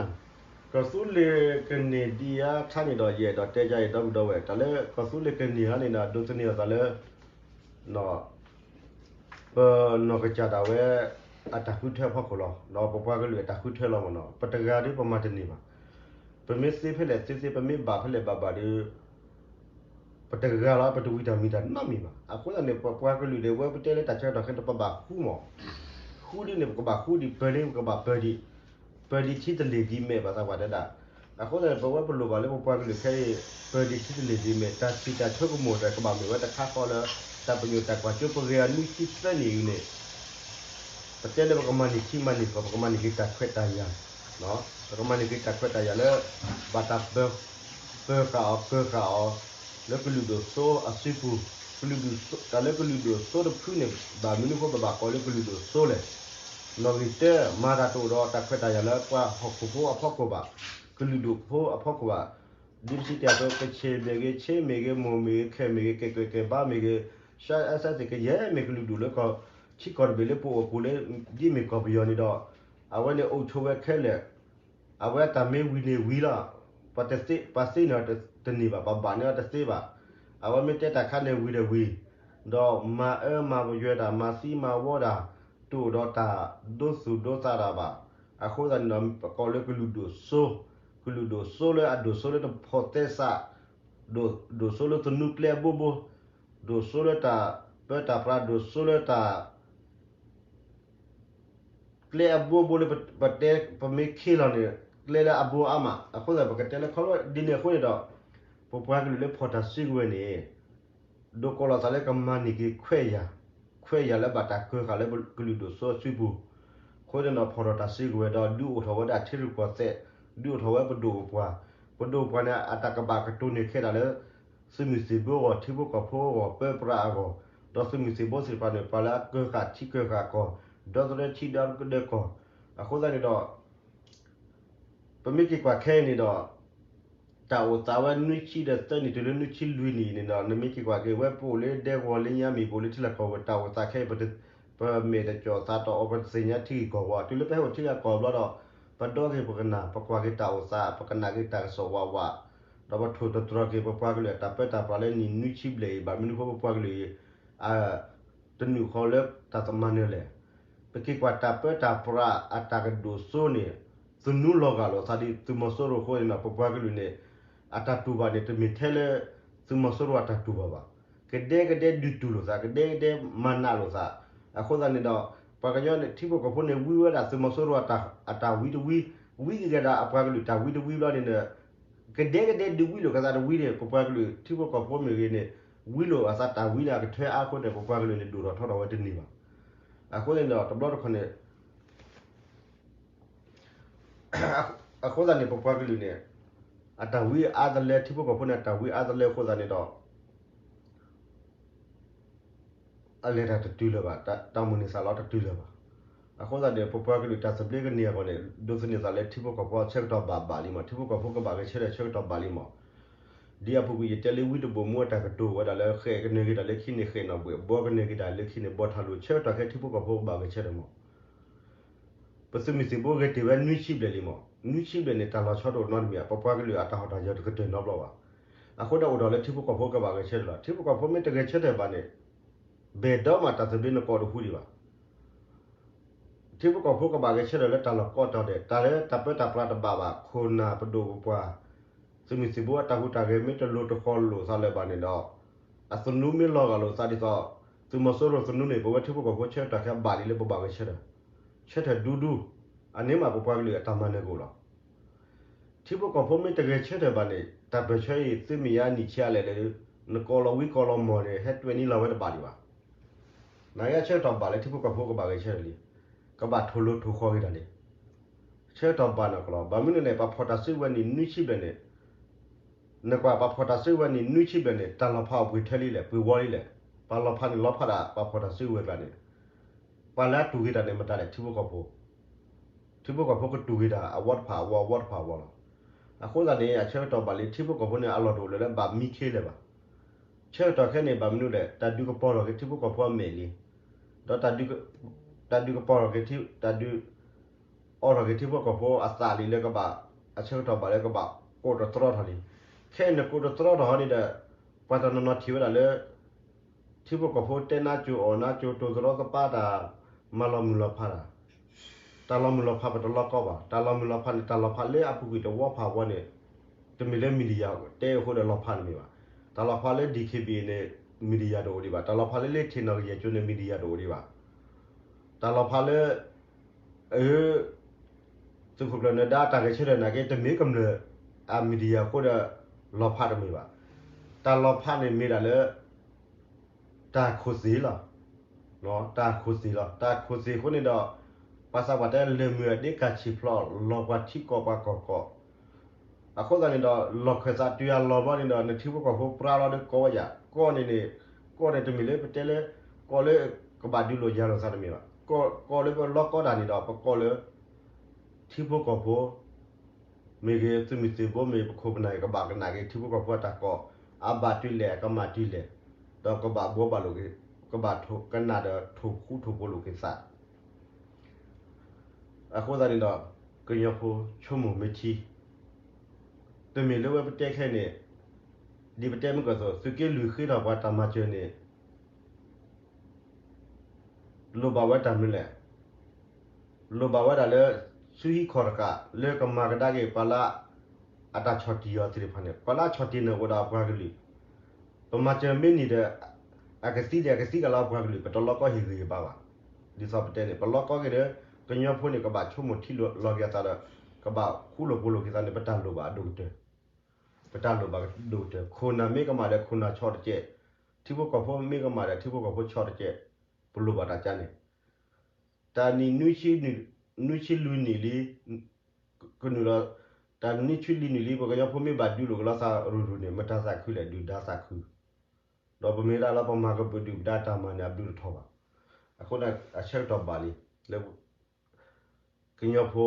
ကီၢ်သူလ့ၤကန့ၢ်ဒံးဧါ ခါန့ၣ်ဒီး ယအဲၣ်ဒိးတဲယၤအံၤ ဒီပုၢ်ဒီဝဲၢ် တၢ်လၢကီၢ်သူလ့ၤကန့ၢ်ဧါန့ၣ်ဒီး ဒိးသန့ၤအသးလၢ ပနီၢ်ကစၢ်ဒၣ်ဝဲ အတၢ်ဃုထၢအဖီခိၣ်လီၤ. ဒီးပပှၤကလုာ်အတၢ်ဃုထၢလီၤမ့ၢ်နီၤ. ပတဂၤဒီးပမၤတန့ၢ်ဘၣ်. ပမ့ၢ်သ့ဖဲလဲၣ်သ့သ့ ပမ့ၢ်ဘၣ်ဖဲလဲၣ်ဘၣ်ဘၣ်ဒီး ပတဂၤလီၤ ပတဝံၤတၢ်မံၤတၢ်နီတမံၤဘၣ်. အဃိသတးန့ၣ် ပပှၤကလုာ်ဒီး ဝဲပတဲလၢတၢ်ဆၢကတီၢ်ခဲအံၤ ပဘၣ်ဃူမး, ဃူဒ်န့ၣ် ပကဘၣ်ဃူဒံး ပၢၤဒ်န့ၣ် ပကဘၣ်ပၢၤဒံး, ပၢၤဒံးထံတလ့ၢ်ဒံးမဲာ် ဘၣ်သးပှၢ်တဲဒၣ်. အဃိသတးန့ၣ် ပဝဲပလိၣ်ဘၣ်လၢပပှၤကလုာ်ခဲအံၤ ပၢၤဒံးထံတလ့ၢ်ဒံးမဲာ် တၢ်ထံၣ်တၢ်ဆိကမိၣ်ဒီး ကဘၣ်မ့ၢ်ဝဲတခါဃီလၢ တၢ်ပညိၣ်တၢ်ကွၢ်စိ ပဂ့ၤအနွံဆံသၢနံၣ်အံၤန့ၣ် ပတဲလၢပကမၤန့ၢ်ထံမၤန့ၢ်ကီၢ် ပကမၤန့ၢ်က့ၤတၢ်ခွဲးတၢ်ယာ်, ပကမၤန့ၢ်က့ၤတၢ်ခွဲးတၢ်ယာ်လၢ ဘၣ်တၢ်ပၢၤ ပၢၤဃာ်အီၤ ပၢၤဃာ်အီၤ လၢကလုာ်ဒိၣ်စိအစုပူၤ, ကလုာ်ဒိၣ်စိ တၢ်လၢကလုာ်ဒိၣ်စိတဖုန့ၣ် ဘၣ်မနုၤအဃိပဘၣ်ကိးလၢကလုာ်ဒိၣ်စိလဲၣ်. နီၣ်ဂံၢ်တၢ မၤတၢ်တအိၣ်ဒီးတၢ်ခွဲးတၢ်ယာ်လၢပှၤဟီၣ်ခိၣ်ဖိအဖီခိၣ်ဘၣ်, ကလုာ်ဒိၣ်ဖိအဖီခိၣ်ဘၣ်. ဒ်ပစံးတ့ၢ်အသိး ကခ့ၣ်မ့ၢ်ဂ့ၤ, ခ့မ့ၢ်ဂ့ၤ, မိၢ်မ့ၢ်ဂ့ၤ, ခဲမ့ၢ်ဂ့ၤ, ကဲးကဲးကဲးဘါမ့ၢ်ဂ့ၤ, ရှဲစဲးသ့ၣ်ကယဲၢ်မ့ၢ်ကလုာ်ဒိၣ်လၢကီၢ် ထံကီၢ်တဘ့ၣ်လၢပအိၣ်ပူၤလၢ ဒ်မ့ၢ်ကီၢ်ပယီၤန့ၣ်ဒီး အဝဲန့ၣ်အိၣ်ဆိးဝဲခဲလၢာ်, အဝဲတၢ်မ့ၢ်ဝံၤန့ၣ်ဝံၤလီၤ. ပှၤတသ့ ပှၤသ့န့ၢ်အီၤတန့ၢ်ဘၣ်, ပှၤဘၣ်န့ၢ်အီၤတသ့ဘၣ်. အဝဲမ့ၢ်တဲတၢ်ခါန့ၣ်ဝံၤဒီးဝံၤ, ဒီးမၤအၢမၤပယွဲတၢ် မၤသံမၤဝီတၢ်, တအိၣ်ဒီးတၢ်ဒိသူၣ်ဒိသးတၢ်ဘၣ်. အဃိသတးန့ၣ်ဒီး ပကိးလၢကလုာ်ဒိၣ်စိ, ကလုာ်ဒိၣ်စိလၢအဒိၣ်စိလၢတဖိးသဲစး, ဒိၣ်စိလၢသနူကျဲအဘိဘိ, ဒိၣ်စိလၢတၢ်ပၢတၢ်ပြး, ဒိၣ်စိလၢတၢ် ကျဲအဘိဘိလၢပတဲ ပမ့ၢ်ခ့လီၤန့ၣ် ကျဲလၢအဘိအါမး. အဃိသတး ပကတဲလၢခီဖျိဒ်န့ၣ်အဃိန့ၣ်ဒီး ပပှၤကလုာ်လၢဖီၣ်တၢ်စုကဝဲၤန့ၣ် ဒိးကိးလီၤသးလၢကမၤန့ၢ်က့ၤခွဲးယာ်, ခွဲးယာ်လၢဘၣ်တၢ်ကၢဃာ်လၢကလုာ်ဒိၣ်စိအစုပူၤ. အဃိန့ၣ်ဒီး ဖီၣ်ထီၣ်တၢ်စုကဝဲၤဒီး ဒုးအိၣ်ထီၣ်ဝဲဒၣ်ထံရူၢ်ကီၢ်သဲး, ဒုးအိၣ်ထီၣ်ဝဲပဒိၣ်ပပှၢ်, ပဒိၣ်ပပှၢ်န့ၣ် အတၢ်ကဘၣ်ကတိၤန့ၢ်ခဲဒၣ်လၢ သုးမုၢ်သံၣ်ဘိအဂီၢ်, ထံဖိကီၢ်ဖိအဂီၢ်, ပၢပြးအဂီၢ်, ဒီးသုးမုၢ်သံၣ်ဘိသ့ၣ်တဖၣ်န့ၣ် ပှၤလၢအကၢဃာ်ထံကၢဃာ်ကီၢ်, ဒီသဒၢထံဒီသဒၢကီၢ်. အဃိသတးန့ၣ်ဒီး ပမ့ၢ်က့ၤကွၢ်ခဲအံၤန့ၣ်ဒီး တၢ်အိၣ်သးဝဲနွံဆံဒီးသၢနံၣ်တုၤလၢနွံဆံလွံၢ်နံၣ်န့ၣ်ဒီး နမ့ၢ်က့ၤကွၢ်က့ၤဝဲ ပအိၣ်လၢဒဲကဝီၤလၢညါမ့ၢ် ပအိၣ်လၢထံလီၢ်ကီၢ်ပူၤ တၢ်အိၣ်သးခဲအံၤ ပမဲာ်တကီၢ်သးတအီၣ် ပတသ့ၣ်ညါထံဂ့ၢ်ကီၢ်ဝီ တုၤလၢပဟဲအိၣ်ထံဂ့ၢ်ကီၢ်ဘျီဒီး ပဒီက့ၤပကနၣ် ပကွၢ်က့ၤတၢ်အိၣ်သး ပကနၣ်က့ၤတၢ်ကစီၣ်ဝးဝး ဒီးပထိၣ်သတြီၤက့ၤ ပပှၤကလုာ်အတၢ်ပၢတၢ်ပြးလၢနံၣ်နွံဆံဘျဲၣ်အံၤ ဘၣ်မနုၤအဃိပပှၤကလုာ်အံၤ တနုာ်ဃီလၢတၢ်သမါနၢၤလဲၣ်. ပက့ၤကွၢ်တၢ်ပၢတၢ်ပြးအတၢ်ကဒိၣ်စိန့ၣ် သနူလီၤဂာ်လိာ်သးဒ်သုးမီၤစိရိၤအဃိန့ၣ်ဒီး ပပှၤကလုာ်န့ၣ် အတၢ်တူၢ်ဘၣ်န့ၣ် တမ့ၢ်ထဲလၢ သုးမီၤစိရိၤအတၢ်တူၢ်ဘၣ်ဘၣ်. ကဒဲကဒဲဒုးတူၢ်လိာ်သး ကဒဲကဒဲမၤနးလိာ်သး. အဃိသတးန့ၣ်ဒီး ပှၤကညီန့ၣ် ထံဖိကီၢ်ဖိန့ၣ် ဝံဝဲဒၣ်သုးမီၤစိရိၤအတၢ်ဝံတဝံ ဝံက့ၤကဒါအပှၤကလုာ်တၢ်ဝံတဝံဘျီန့ၣ်ဒီး ကဒဲကဒဲဒုးဝံလိာ်ကသးတဝံန့ၣ် ပပှၤကလုာ်ထံဖိကီၢ်ဖိမ့ၢ်ဂ့ၤန့ၣ် ဝံလိာ်အသးတၢ်ဝံန့ၣ် အကထၢအါအဃိန့ၣ် ပပှၤကလုာ်န့ၣ် ဒိၣ်ထီၣ်ထီထီၣ်ဝဲတန့ၢ်ဘၣ်. အဃိန့ၣ်ဒီး တဘျီတခီၣ်န့ၣ် အဃိသတးန့ၣ် ပပှၤကလုာ်န့ၣ် အတၢ်ဝံအါတလၢ ထံဖိကီၢ်ဖိန့ၣ် အတၢ်ဝံအါတလၢအဃိသတးန့ၣ်ဒီး အလဲၤတၢ်တတုၤလၢၤဘၣ်, တၢ်မိၣ်န့ၢ်သးလီတတုၤလၢၤဘၣ်. အဃိသတးန့ၣ် ပပှၤကလုာ်တၢ်သဘျ့ကန့ၢ်အဂီၢ်န့ၣ် ဒိးသန့ၤသးလၢထံဖိကီၢ်ဖိအဆၢကတီၢ်ဘၣ်ဘၣ်လံမး, ထံဖိကီၢ်ဖိကဘၣ်ဂဲၤဆၢထၢၣ်ဆၢကတီၢ်ဘၣ်လံမး. ဒ်အပူၤကွံာ်ယတဲလၢဝံတဘိၣ်မူအတၢ်ကတိၤဝဲဒၣ်လၢ ဃဲးကနၢၤက့ၤတၢ်လၢခံန့ၣ် ဃဲးနီၣ်ဘှဲး, ဘီကနၢၤက့ၤတၢ်လၢခံန့ၣ် ဘီထးလူၤ, ဆၢကတီၢ်ခဲထံဖိကီၢ်ဖိကဘၣ်ဂဲၤဆၢထၢၣ်မး. ပသုးမုၢ်သံၣ်ဘိဂဲၤတ့ၢ်ဝဲနွံဆံဘျဲၣ်လံမး, နွံဆံဘျဲၣ်န့ၣ် တၢ်လီၤဆီတအိၣ်နီတမံၤဘၣ်, ပပှၤကလုာ်အတၢ်ဟီၣ်တၢ်ယၢၤတကတၢၢ်နီတဘျီဘၣ်. အဃိဒီးအိၣ်ဒီးလၢထံဖိကီၢ်ဖိကဘၣ်ဂဲၤဆၢထၢၣ်လီၤ. ထံဖိကီၢ်ဖိမ့ၢ်တဂဲၤဆၢထၢၣ်ဘၣ်န့ၣ် ဘဲၣ်ဒီးမးတၢ်သဘျ့နကိးတဟူဒံးဘၣ်. ထံဖိကီၢ်ဖိကဘၣ်ဂဲၤဆၢထၢၣ်လၢတၢ်လီၢ်ကိးတီၤဒဲး, တၢ်လၢတၢ်ပၢတၢ်ပြးတဘၣ်ဘၣ်, ခိၣ်နၢ်ပဒိၣ်ပပှၢ် သုးမုၢ်သံၣ်ဘိအတၢ်ဟူးတၢ်ဂဲၤမ့ၢ်တလိၤတဃီၤလိာ်သးလၢၤဘၣ်န့ၣ်ဒီး အသနူမ့ၢ်လီၤဂာ်လိာ်သးဒ်သိး သုးမီၤစိရိၤသနူန့ၣ် ပဝဲထံဖိကီၢ်ဖိဆၢကတီၢ်ခဲအံၤဘၣ်လံလၢပဘၣ်ဂဲၤဆၢထၢၣ်, ဆၢထၢၣ်ဒူဒူ, အန့ၣ်မးပပှၤကလုာ်အတၢ်မၤနၢၤကအိၣ်လီၤ. ထံဖိကီၢ်ဖိမ့ၢ်တဂဲၤဆၢထၢၣ်ဘၣ်န့ၣ် တၢ်ပၢၢ်ဆၢအံၤ သုမ့ၢ်ယါနံၣ်ဆံးအါလဲၣ်လၢ နကိးလီၤဝံကိးလီၤမီၢ်န့ၣ် ဟဲတွဲနံၤလီၤဝဲတဘၣ်ဒံးဘၣ်. နကဆၢကတီၢ်ဘၣ်လၢထံဖိကီၢ်ဖိကဘၣ်ဂဲၤဆၢထၢၣ်လံ, ကဘၣ်ထိၣ်လိၤထိၣ်ဃီၤက့ၤတၢ်လံ. ဆၢကတီၢ်ဘၣ်န့ၣ်ကလီၤ, ဘၣ်မနုၤလဲၣ်န့ၣ် ပှၤဖီၣ်တၢ်စုကဝဲၤနံၣ်နွံဆံဘျဲၣ်န့ၣ်, နကွၢ်ပှၤဖီၣ်တၢ်စုကဝဲၤနံၣ်နွံဆံဘျဲၣ်န့ၣ် တၢ်လီၤဖးအိၣ်ပှ့ၤထဲလံလဲၣ်, ပှ့ၤဝီလံလဲၣ်. ပှၤလီၤဖးန့ၣ်လီၤဖးဒၣ် ပှၤဖီၣ်တၢ်စုကဝဲၤကျါန့ၣ် ပှၤလၢအတူၢ်က့ၤတၢ်န့ၣ် မတၤလဲၣ် ထံဖိကီၢ်ဖိ, ထံဖိကီၢ်ဖိကတူၢ်က့ၤတၢ် အဝီတဖၣ်အဝီ အဝီတဖၣ်အဝီလီၤ. အဃိသတးန့ၣ် အဆၢကတီၢ်ဘၣ်လံ ထံဖိကီၢ်ဖိန့ၣ် အလီၢ်တအိၣ်လၢၤလၢဘၣ်မံခ့လၢၤဘၣ်. ဆၢကတီၢ်ခဲအံၤန့ၣ် ဘၣ်မနုၤလဲၣ် တၢ်ဒုးကပီၤထီၣ်က့ၤထံဖိကီၢ်ဖိအမဲာ်လံ, ဒီး တၢ်ဒုးကပီၤထီၣ်က့ၤ တၢ်ဒုး အိးထီၣ်က့ၤထံဖိကီၢ်ဖိအသးလံလၢကဘၣ် အဆၢကတီၢ်ဘၣ်လၢကဘၣ်ကိးတတြီထီၣ်လံ. ခဲအံၤန့ၣ်ကိးတတြီထီၣ်ဟီန့ၣ်ဒီး ပှၤတနီၤနီၤထံၣ်ဝဲဒၣ်လၢ ထံဖိကီၢ်ဖိတဲနါကၠိအီၣ်နါကၠိ တိၢ်သရီသပၢတၢ် မၤလီၤမုၢ်လီၤဖးတၢ်, တၢ်လီၤမုၢ်လီၤဖးပတလီၤကီဘၣ်. တၢ်လီၤမုၢ်လီၤဖးန့ၣ် တၢ်လီၤဖးလၢအပူၤကွံာ်တဝီဖးဝီန့ၣ် တမ့ၢ်လၢ media တဲအဃိဒီးလီၤဖးတမ့ၢ်ဘၣ်. တၢ်လီၤဖးလၢ DKBA န့ၣ် media တအိၣ်ဒံးဘၣ်. တၢ်လီၤဖးလၢလၢထံၣ်နီၣ်ကယဲၢ်ကၠိန့ၣ် media တအိၣ်ဒံးဘၣ်. တၢ်လီၤဖးလၢ သုးခိၣ်ကျၢၢ်နၢၤဒါတၢ်ဂဲၤဆၢထၢၣ်နာ်က့ တမ့ၢ်ကမျၢၢ်အ media အဃိဒီး လီၤဖးတမ့ၢ်ဘၣ်. တၢ်လီၤဖးန့ၣ်မ့ၢ်ဒၣ်လၢ တၢ်ခိၣ်သ့ၣ်လီၤ. တၢ်ခိၣ်သ့ၣ်လီၤ. တၢ်ခိၣ်သ့ၣ်အဃိန့ၣ်ဒီး ပှၤသးပှၢ်တဲလၢၢ်မုၢ်အဒ့ကၢ်ဆံၣ်ဖျိး လီၤပှၤထံကီၢ်ပှၤကီၢ်ကီၢ် အဃိသတးန့ၣ်ဒီး လီၢ်ခၢၣ်သးတုၤအလီၢ်ဘျီန့ၣ်ဒီး နထံဖိကီၢ်ဖိပြါလီၤဒီးကီဝဲယၤ ကီၢ်န့ၣ်န့ၣ် ကီၢ်န့ၣ်တမ့ၢ်လၢပတဲလၢ ကီၢ်လၢကဘၣ်ဒုးလိာ်ယၤလိာ်သးတမ့ၢ်ဘၣ်. ကီၢ်လၢပလီၢ်ကီတၢ်န့ၣ်ဒီး ပကီၢ်လၢ ထံဖိကီၢ်ဖိ မ့ၢ်ဂ့ၤ သုးမုၢ်သံၣ်ဘိမ့ၢ် ပခိၣ်ပနၢ်အံၤ ကဘၣ်ကနၣ်က့ၤထံဖိကီၢ်ဖိအတၢ်ကိး အဘၣ်တုၤလဲၣ် အကမၣ်တုၤလဲၣ် ဒီးကဘၣ်ဘှီဘၣ်လိာ်က့ၤ ကဘၣ်ကနၣ်ဒီးထိၣ်ဃူထိၣ်ဖိးလိာ်က့ၤသး အဃိသတးန့ၣ်ဒီး ကညီဖိဆိကမိၣ်မ့ၢ်ထံ က တမ့ၢ်လၢဝဲပတဲခဲအံၤန့ၣ်, ဒ်ပတဲမုၢ်ကၢၢ်သိး သုးက့လွံၢ်ဃ့ထီၣ်ပှၤတၢ်မၤစၢၤန့ၣ် လိၣ်ဘၣ်ဝဲတၢ်မနုၤလဲၣ်. လိၣ်ဘၣ်ဝဲဒၣ်လၢ ဆူဟံၣ်ခီၣ်တဃာ် လၢကမၤကဒါက့ၤပှၤလၢ အတၢ်ဆီၣ်တံၢ်အီၤသ့ၣ်တဖၣ်န့ၣ်, ပှၤလၢအဆီၣ်တံၢ်န့ၣ်အိၣ်ဒီးအပှၤကလုာ်, ပမၤစၢၤမ့ၢ်န့ၢ်ဒီး အကသံဒီးအကသံကလီၤပှၤကလုာ် ပတလီၤကီဟ့ၣ်ဂံၢ်ဟ့ၣ်ဘါဘၣ်. ဒ်သိးပတဲန့ၣ် ပလီၤကီက့ၤဒီး ကညီဖိန့ၣ် ကဘၣ်ဆိကမိၣ်ထံလီၤက့ၤအသးဒီး ကဘၣ်ဃူလိာ်ဖိးလိာ်က့ၤသးန့ၣ် ပတၢ်လိၣ်ဘၣ်အဒိၣ်ကတၢၢ်, ပတၢ်လိၣ်ဘၣ်ဒိၣ်ကတၢၢ်. ခိၣ်နၢ်မ့ၢ်ကမၣ်ဒီးခိၣ်နၢ်ဆီတကဲး, ထံဖိကီၢ်ဖိမ့ၢ်ကမၣ်ဒီးထံဖိကီၢ်ဖိဆီတကဲး, ပလိၣ်ဘၣ်တၢ်ကါန့ၣ် တၢ်နံၣ်နွံဆံလွံၢ်နံၣ်လံ, ကနုာ်လီၤ, တၢ်နံၣ်နွံဆံလွံၢ်နံၣ်လံ ပကညီဖိမ့ၢ်ဘၣ်ဒုးလိာ်ကလီသးရူၤရူၤန့ၣ် မတၤသးခုလဲၣ် ဒုၣ်ဒါသးခု, ဒီးပမ့ၢ်ဒၣ်လၢပမၤကပၢၤဒုၣ်ဒါတၢ်မၤန့ၣ် အဘျုးတထီၣ်ဘၣ်. အဃိန့ၣ် အဆၢကတီၢ်ဘၣ်လံ, လၢ ကညီဖိ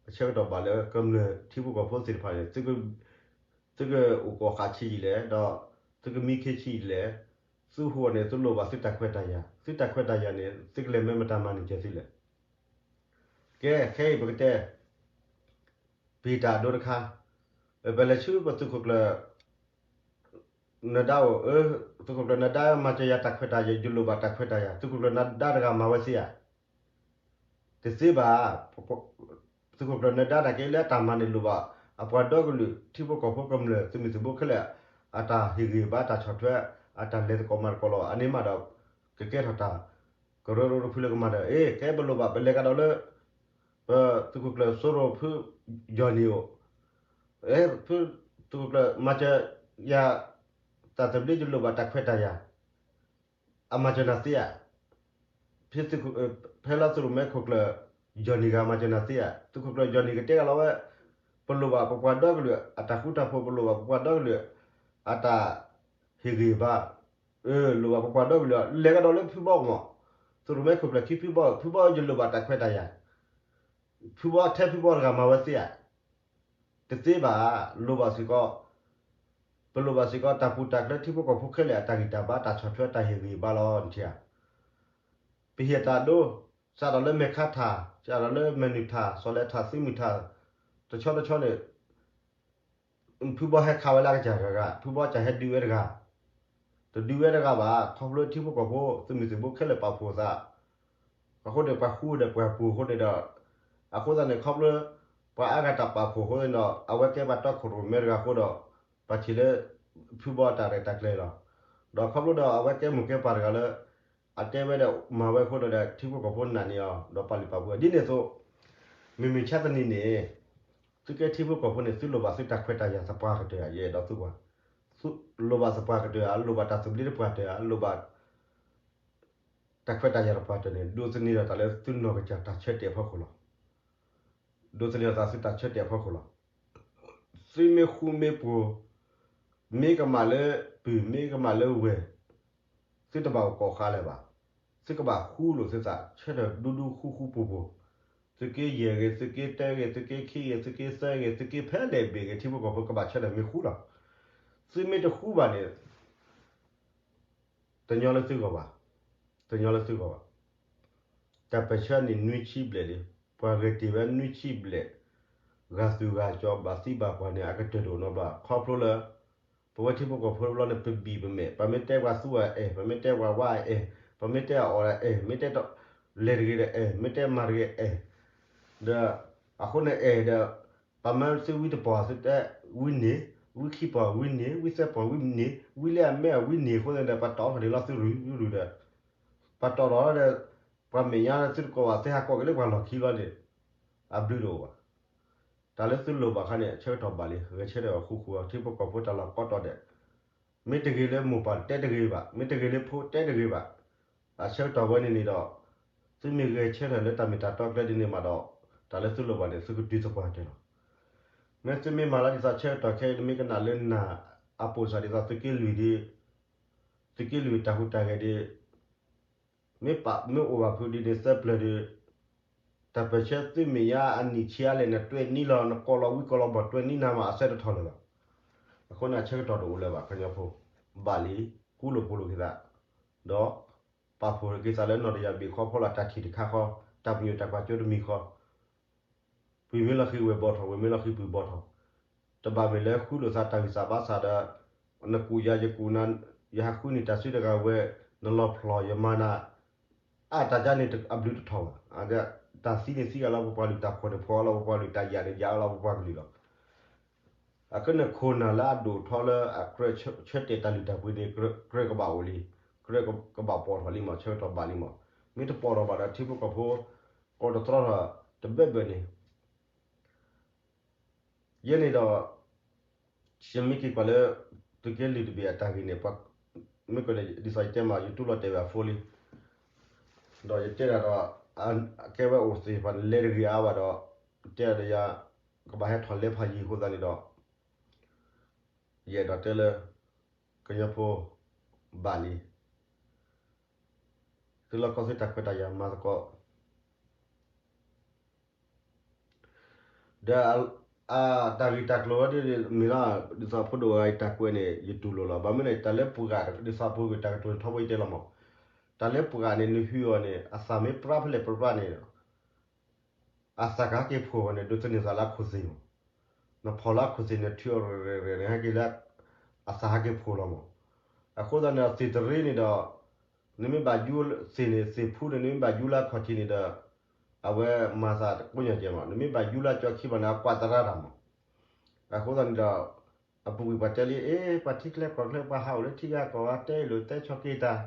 အဆၢကတီၢ်ဘၣ်လၢကမျၢၢ်ထံဖိကီၢ်ဖိသ့ၣ်တဖၣ်န့ၣ် သုကအိၣ်ကီၢ်ဃာ်ဆံးယံာ်လဲၣ်, ဒီးသုကမံခ့ဆံးယံာ်လဲၣ်, သုဟူးအီၤန့ၣ် သုလိၣ်ဘၣ်သုတၢ်ခွဲးတၢ်ယာ်, သုတၢ်ခွဲးတၢ်ယာ်န့ၣ် သုကလဲၤမၢမတၤမၤန့ၢ်ကဲသုလဲၣ်. ကဲ ခဲအံၤပကတဲ ပဟံးတၢ်အဒိတခါ, ပလဲၤဆူပသုးခိၣ်ကျၢၢ် နဒါအိၣ်, သုးခိၣ်ကျၢၢ်နဒါမၤစၢၤယၤတၢ်ခွဲးတၢ်ယာ် ယလိၣ်ဘၣ်တၢ်ခွဲးတၢ်ယာ်, သုးခိၣ်ကျၢၢ်နဒါတဂၤမၤဝဲသ့ဧါ. တသ့ဘၣ်. သုးခိၣ်ကျၢၢ်နဒါနာ်က့လၢအတၢ်မၤန့ၣ်လိၣ်ဘၣ် အပှၤဒီကလုာ်ထံဖိကီၢ်ဖိကမျၢၢ်သုးမုၢ်သံၣ်ဘိခဲလၢာ် အတၢ်ဟ့ၣ်ဂံၢ်ဘါတၢ်ဆီၣ်ထွဲ အတၢ်လဲၤသကိးမၤသကိးလီၤ. အန့ၣ်မးဒီး ကကဲထီၣ်တၢ် ကရၢကရိတဖုလၢကမၤဒီး အ့ ကဲပလိၣ်ဘၣ် ပလဲၤကဒီးလၢ ပသုးခိၣ်ကျၢၢ်စိရိၤဖုယီၢ်နံၣ်အိၣ်, ဖုသုးခိၣ်ကျၢၢ်မၤစၢၤယၤ တၢ်သဘျ့ယလိၣ်ဘၣ်တၢ်ခွဲးတၢ်ယာ် အမၤစၢၤနၤသ့ဧါ. ဖဲသုးခိၣ်, ဖဲလၢသုးရိၣ်မဲခိၣ်ကျၢၢ်ယီၢ်နံၣ်ဂၤမၤစၢၤနၤသ့ဧါ. သုးခိၣ်ကျၢၢ်ယီၢ်နံၣ်ကတဲဂၤလီၤဝဲ ပလိၣ်ဘၣ်ပပှၤဒီကလုာ် အတၢ်ဃူတၢ်ဖိး ပလိၣ်ဘၣ်ပပှၤဒီကလုာ် အတၢ်ဟ့ၣ်ဂံၢ်ဘါ, လိၣ်ဘၣ်ပပှၤဒီကလုာ် လဲၤကဒီးလၢဖုဘီမး, သုးရိၣ်မဲခိၣ်ကျၢၢ်ခံဖုဘီ, ဖုဘီယလိၣ်ဘၣ်တၢ်ခွဲးတၢ်ယာ်, ဖုဘီထဲဖုဘီတဂၤမၤဝဲသ့ဧါ. တသ့ဘၣ်. လိၣ်ဘၣ်စ့ၢ်ကီး, ပလိၣ်ဘၣ်စ့ၢ်ကီး တၢ်ပူၤတၢ်ကျဲထံဖိကီၢ်ဖိခဲလၢာ် အတၢ်ဂံၢ်တၢ်ဘါ တၢ်ဆီၣ်ထွဲ တၢ်ဟ့ၣ်ဂံၢ်ဘါလီၤ နထံၣ်ဧါ. ပဟ့ၣ်တၢ်ဒိ, စးထီၣ်လၢမဲာ်ခါထၣ်, စးထီၣ်လၢမဲာ်နုာ်ထၣ်, စီၤလဲၤထၣ်, သံမုၢ်ထၣ်, တဆီတဆီန့ၣ် ဖုဘီဟဲခးဝဲလၢအကစၢ်ဂၤဂၤ, ဖုဘီကဟဲဒုးဝဲတဂၤ, တဒုးဝဲတဂၤဘၣ်. ခီဖျိထံဖိကီၢ်ဖိ သုးမုၢ်သံၣ်ဘိခဲလၢာ်ပာ်ဖှိၣ်သး, အဃိန့ၣ် ပှၤဃူဒီးပှၤပူၤအဃိန့ၣ်ဒီး, အဃိသတးန့ၣ် ခီဖျိ ပှၤအါဂၤတၢ်ပာ်ဖှိၣ်အဃိန့ၣ်ဒီး အဝဲကဲပှၤတီခိၣ်ရိၣ်မဲတဂၤအဃိဒီး ပှၤထံၣ်လၢ ဖုဘီတၢ်ရဲၣ်တၢ်ကျဲၤလီၤ. ဒီးခီဖျိဒီး အဝဲကဲမိၢ်ကဲပၢ်တဂၤလၢ အတဲဝဲဒီးမၤဝဲအဃိဒီး ထံဖိကီၢ်ဖိနာ်န့ၢ်အီၤ ဒီးပာ်လုၢ်ပာ်ပှ့ၤအီၤ ဒ်န့ၣ်အသိး မုၢ်မဆါတနံၤန့ၣ် သုကဲထံဖိကီၢ်ဖိန့ၣ် သုလိၣ်ဘၣ်သုတၢ်ခွဲးတၢ်ယာ်သပှၢ်ကတၢၢ်ဧါ. ယအဲၣ်ဒိးသုကွၢ်, သုလိၣ်ဘၣ်သပှၢ်ကတၢၢ်ဧါ, လိၣ်ဘၣ်တၢ်သဘျ့သပှၢ်တၢၢ်ဧါ, လိၣ်ဘၣ် တၢ်ခွဲးတၢ်ယာ်သပှၢ်တၢၢ်န့ၣ် ဒိးသန့ၤဒီးတၢ်လၢသုနီၢ်ကစၢ်တၢ်ဆၢတဲာ်အဖီခိၣ်လီၤ. ဒိးသန့ၤဒီးတၢ်သုတၢ်ဆၢတဲာ်အဖီခိၣ်လီၤ. သုမ့ၢ်ဃူမ့ၢ်ဖိး, မ့ၢ်ကမၣ်လၢပုၢ်, မ့ၢ်ကမၣ်လၢဝဲၢ်, သုတဘၣ်အိၣ်ကီၢ်ဃါလၢၤဘၣ်. သုကဘၣ်ဃူလိာ်သုသး ဆၢထၢၣ်ဒူဒူဃူဃူပူၤပူၤ, သုးက့ယဲၢ်ဂ့ၤ, သုးက့တၢဂ့ၤ, သုးက့ခံဂ့ၤ, သုးက့သၢဂ့ၤ, သုးက့ဖဲလဲၣ်ဘ့ၣ်ဂ့ၤ ထံဖိကီၢ်ဖိကဘၣ်ဆၢထၢၣ်မ့ၢ်ဃူလီၤ. သုမ့ၢ်တဃူဘၣ်န့ၣ် တညီလၢသုဂီၢ်ဘၣ်, တညီလၢသုဂီၢ်ဘၣ်. တၢ်ပၢၢ်ဆၢန့ၣ်နွံဆံဘျဲၣ်လံ, ပှၤဂဲၤတ့ၢ်ဝဲနွံဆံဘျဲၣ်, ဂာ်သူၣ်ဂာ်ကီၤ ဘၣ်သံဘၣ်ပှၢ်န့ၣ် အကတၢၢ်တအိၣ်နီတဘျီ. ခီဖျိလၢ ပဝဲထံဖိကီၢ်ဖိတဘျီန့ၣ် ပဘံၣ်ပမဲာ်, ပမ့ၢ်တဲပှၤသူအအဲၣ်, ပမ့ၢ်တဲပှၤဝါအဲၣ်, ပမ့ၢ်တဲအီၣ်အဲၣ်, မ့ၢ်တဲလဲၤတဂ့ၤဒီးအဲၣ်, မ့ၢ်တဲမၤတဂ့ၤအဲၣ်, ဒီး အဃိန့ၣ်အဲၣ်ဒီး ပမ့ၢ်သုဝံတပီၢ် သုတဲဝံန့ၢ်, ဝံခံပီၢ်ဝံန့ၢ်, ဝံသၢပီၢ်ဝံန့ၢ်, ဝံလၢအမဲာ်ဝံန့ၢ်အဃိန့ၣ်ဒီး ပှၤတီၣ်ထီၣ်ဒံးလီၤသုရူၤရူၤဒီး ပှၤတီၣ်ထီၣ်ဒီး ပှၤမဲာ်ညါသုတကိးဘၣ် သုဟးကိးက့ၤလၢပှၤလီၢ်ခံလီၤန့ၣ် အဘျုးတအိၣ်ဘၣ်. တၢ်လၢသုလိၣ်ဘၣ်ခါန့ၣ် ဆၢကတီၢ်ဘၣ်လံ, ဂဲၤဆၢထၢၣ်အီၤဃူဃူအီၤ ထံဖိကီၢ်ဖိတၢ်လီၢ်ကိးတီၤဒဲး, မ့ၢ်တဂ့ၤလၢမိၢ်ပၢ်တဲတဂ့ၤဘၣ်, မ့ၢ်တဂ့ၤလၢဖိတဲတဂ့ၤဘၣ်. အဆၢကတီၢ်ဝဲန့ၣ်န့ၣ်ဒီး သုမ့ၢ်ဂဲၤဆၢထၢၣ်လၢတၢ်မ့ၢ်တၢ်တီကျဲဒ်န့ၣ်မးဒီး တၢ်လၢသုလိၣ်ဘၣ်န့ၣ် သုကတုၤသပှၢ်တၢၢ်လီၤ. မ့ၢ်သုမ့ၢ်မၤလီၤဒ်သိးဆၢကတီၢ်ခဲအံၤ မ့ၢ်ကနၣ်လၢနၢ်အပိာ်စၢ်ဒ်သိးသုးက့လွံၢ်ဒီး သုးက့လွံၢ်တၢ်ဟူးတၢ်ဂဲၤဒီး မ့ၢ်ပာ်မ့ၢ်အိၣ်ဘၣ်ဖုးဒ်န့ၣ်သၢပျၢၤဒီး တၢ်ပၢၢ်ဆၢသုမဲာ်ညါအနံၣ်ဆံးအါလဲၣ် နတွဲနံၣ်လီၤ နကိးလီၤဝံကိးလီၤဘီၣ်တွဲနံၣ်နၤမး အဆၢတထီၣ်လၢၤဘၣ်. အဃိန့ၣ် အဆၢကတီၢ်တအိၣ်လၢၤဘၣ် ကညီဖိ ဘၣ်လံ ဃူလိာ်ဖိးလိာ်က့ၤသး ဒီး ပာ်ဖှိၣ်က့ၤသးလၢနီၢ်တယၢ်ဘ့ၣ်ဃီဖီလာ် တၢ်ထံၣ်တခါဃီ တၢ်ပညိၣ်တၢ်ကွၢ်စိတမံၤဃီ ပှၤမ့ၢ်လီၤဃံၤဝဲၢ်ဘီထီၣ် ဝဲၢ်မ့ၢ်လီၤဃံၤပှၤဘီထီၣ် တဘၣ်မ့ၢ်လၢဃုလိာ်သးတၢ်ဂံၢ်စၢ်ဘါစၢ်ဒီး နကူၣ်ယၤယကူၣ်နၤ, ယဟးဃုန့ၢ်တၢ်စုတဂၤဝဲ, နလီၤဖျီၣ်ယမၤနၤ, အတၢ်ကါန့ၣ်အဘျုးတထီၣ်ဘၣ်. တၢ်သံန့ၣ်သံအလီၤပပှၤကလုာ်, တၢ်ဖှီၣ်န့ၣ်ဖှီၣ်အလီၤပပှၤကလုာ်, တၢ်ယာ်န့ၣ်ယာ်အလီၤပပှၤကလုာ်လီၤ. အဃိန့ၣ် ခိၣ်နၢ်လၢအဒိၣ်ထီၣ်လၢအကြၢးဆၢတဲာ်တၢ်လုၢ်တၢ်ပှ့ၤန့ၣ် ကြၢးကဘၣ်အိၣ်လံ, ကြၢးကဘၣ်ပိာ်ထီၣ်လံမး, ဆၢကတီၢ်ဘၣ်လံမး. မ့ၢ်တပိာ်ထီၣ်ဘၣ်ဒီး ထံဖိကီၢ်ဖိ ကီးတတြီထီၣ်တဘၢဘၢန့ၣ် ယဲန့ၣ်ဒီး ယမ့ၢ်က့ၤကွၢ်လၢ သုးက့လွံၢ်တဘ့ၣ်အတၢ်ဂ့ၢ်န့ၣ် မ့ၢ်ကန့ၣ် ဒ်သိးယတဲမး ယတူၢ်လိာ်တဲာ်ဝဲအဖိလံ, ဒီးယတဲဒၣ်ဒီး ကဲဝဲအိၣ်သ့ၣ်တဖၣ်န့ၣ် လဲၤတဂ့ၤအါဘၣ်ဒီး တဲဒီးယၤ ကဘၣ်ဟဲထီၣ်လဲၤဖးယံၤအဃိသတးန့ၣ်ဒီး ယအဲၣ်ဒိးတဲလၢ ကညီဖိ ဘၣ်လံ, သုလီၢ်ကီၢ်သုတၢ်ခွဲးတၢ်ယာ်မၤသကိး ဒီး အတၢ်ဂ့ၢ်တၢ်ကျိၤဝဲဒ်န့ၣ် မ့ၢ်လီၤ ဒ်သိးဖိဒိၣ်ဂၤအံၤတၢ်ကွဲးန့ၣ် ယတူၢ်လိာ်လီၤ. ဘၣ်မနုၤန့ၣ် တၢ်လၢပှၤဂၤ ဒ်သိးပှၤဂၤတၢ်ကတိၤန့ၣ် ထီဘိယတဲလီၤမး, တၢ်လၢပှၤဂၤန့ၣ် နဟုအီၤန့ၣ် အသးမ့ၢ်ပြၢဖဲလဲၣ်ပြၢပြၢန့ၣ် အသးကဟဲက့ၤဖှိၣ်အီၤန့ၣ် ဒိးသန့ၤသးလၢအခိၣ်သ့ၣ်မး, နဖီၣ်လၢအခိၣ်သ့ၣ်န့ၣ် ထုးအီၤရဲၣ်ရဲၣ်န့ၣ် ဟဲက့ၤလၢ အသးဟဲက့ၤဖှိၣ်လီၤမး. အဃိသတးန့ၣ်ဒီး သ့ၣ်တရ့န့ၣ်ဒီး နမ့ၢ်ဘၣ်ယူၤသ့ၣ်န့ၣ် သ့ၣ်ဖူန့ၣ် နမ့ၢ်ဘၣ်ယူၤလၢအခီၣ်ထံးန့ၣ်ဒီး အဝဲမၤသးကိးညါကဲမး, နမ့ၢ်ဘၣ်ယူၤလၢကၠီခံဘၣ်န့ၣ် အကွၢ်သရၣ်တၢ်မး. အဃိသတးန့ၣ်ဒီး အပူၤကွံာ်ပှၤတဲလံ အ့ ပှၤထံချၢကီၢ်ချၢ ပှၤဟးအိၣ်လၢထံဂၤကီၢ်ဂၤ တဲလိာ်တဲဆီၣ်က့ၤတၢ်,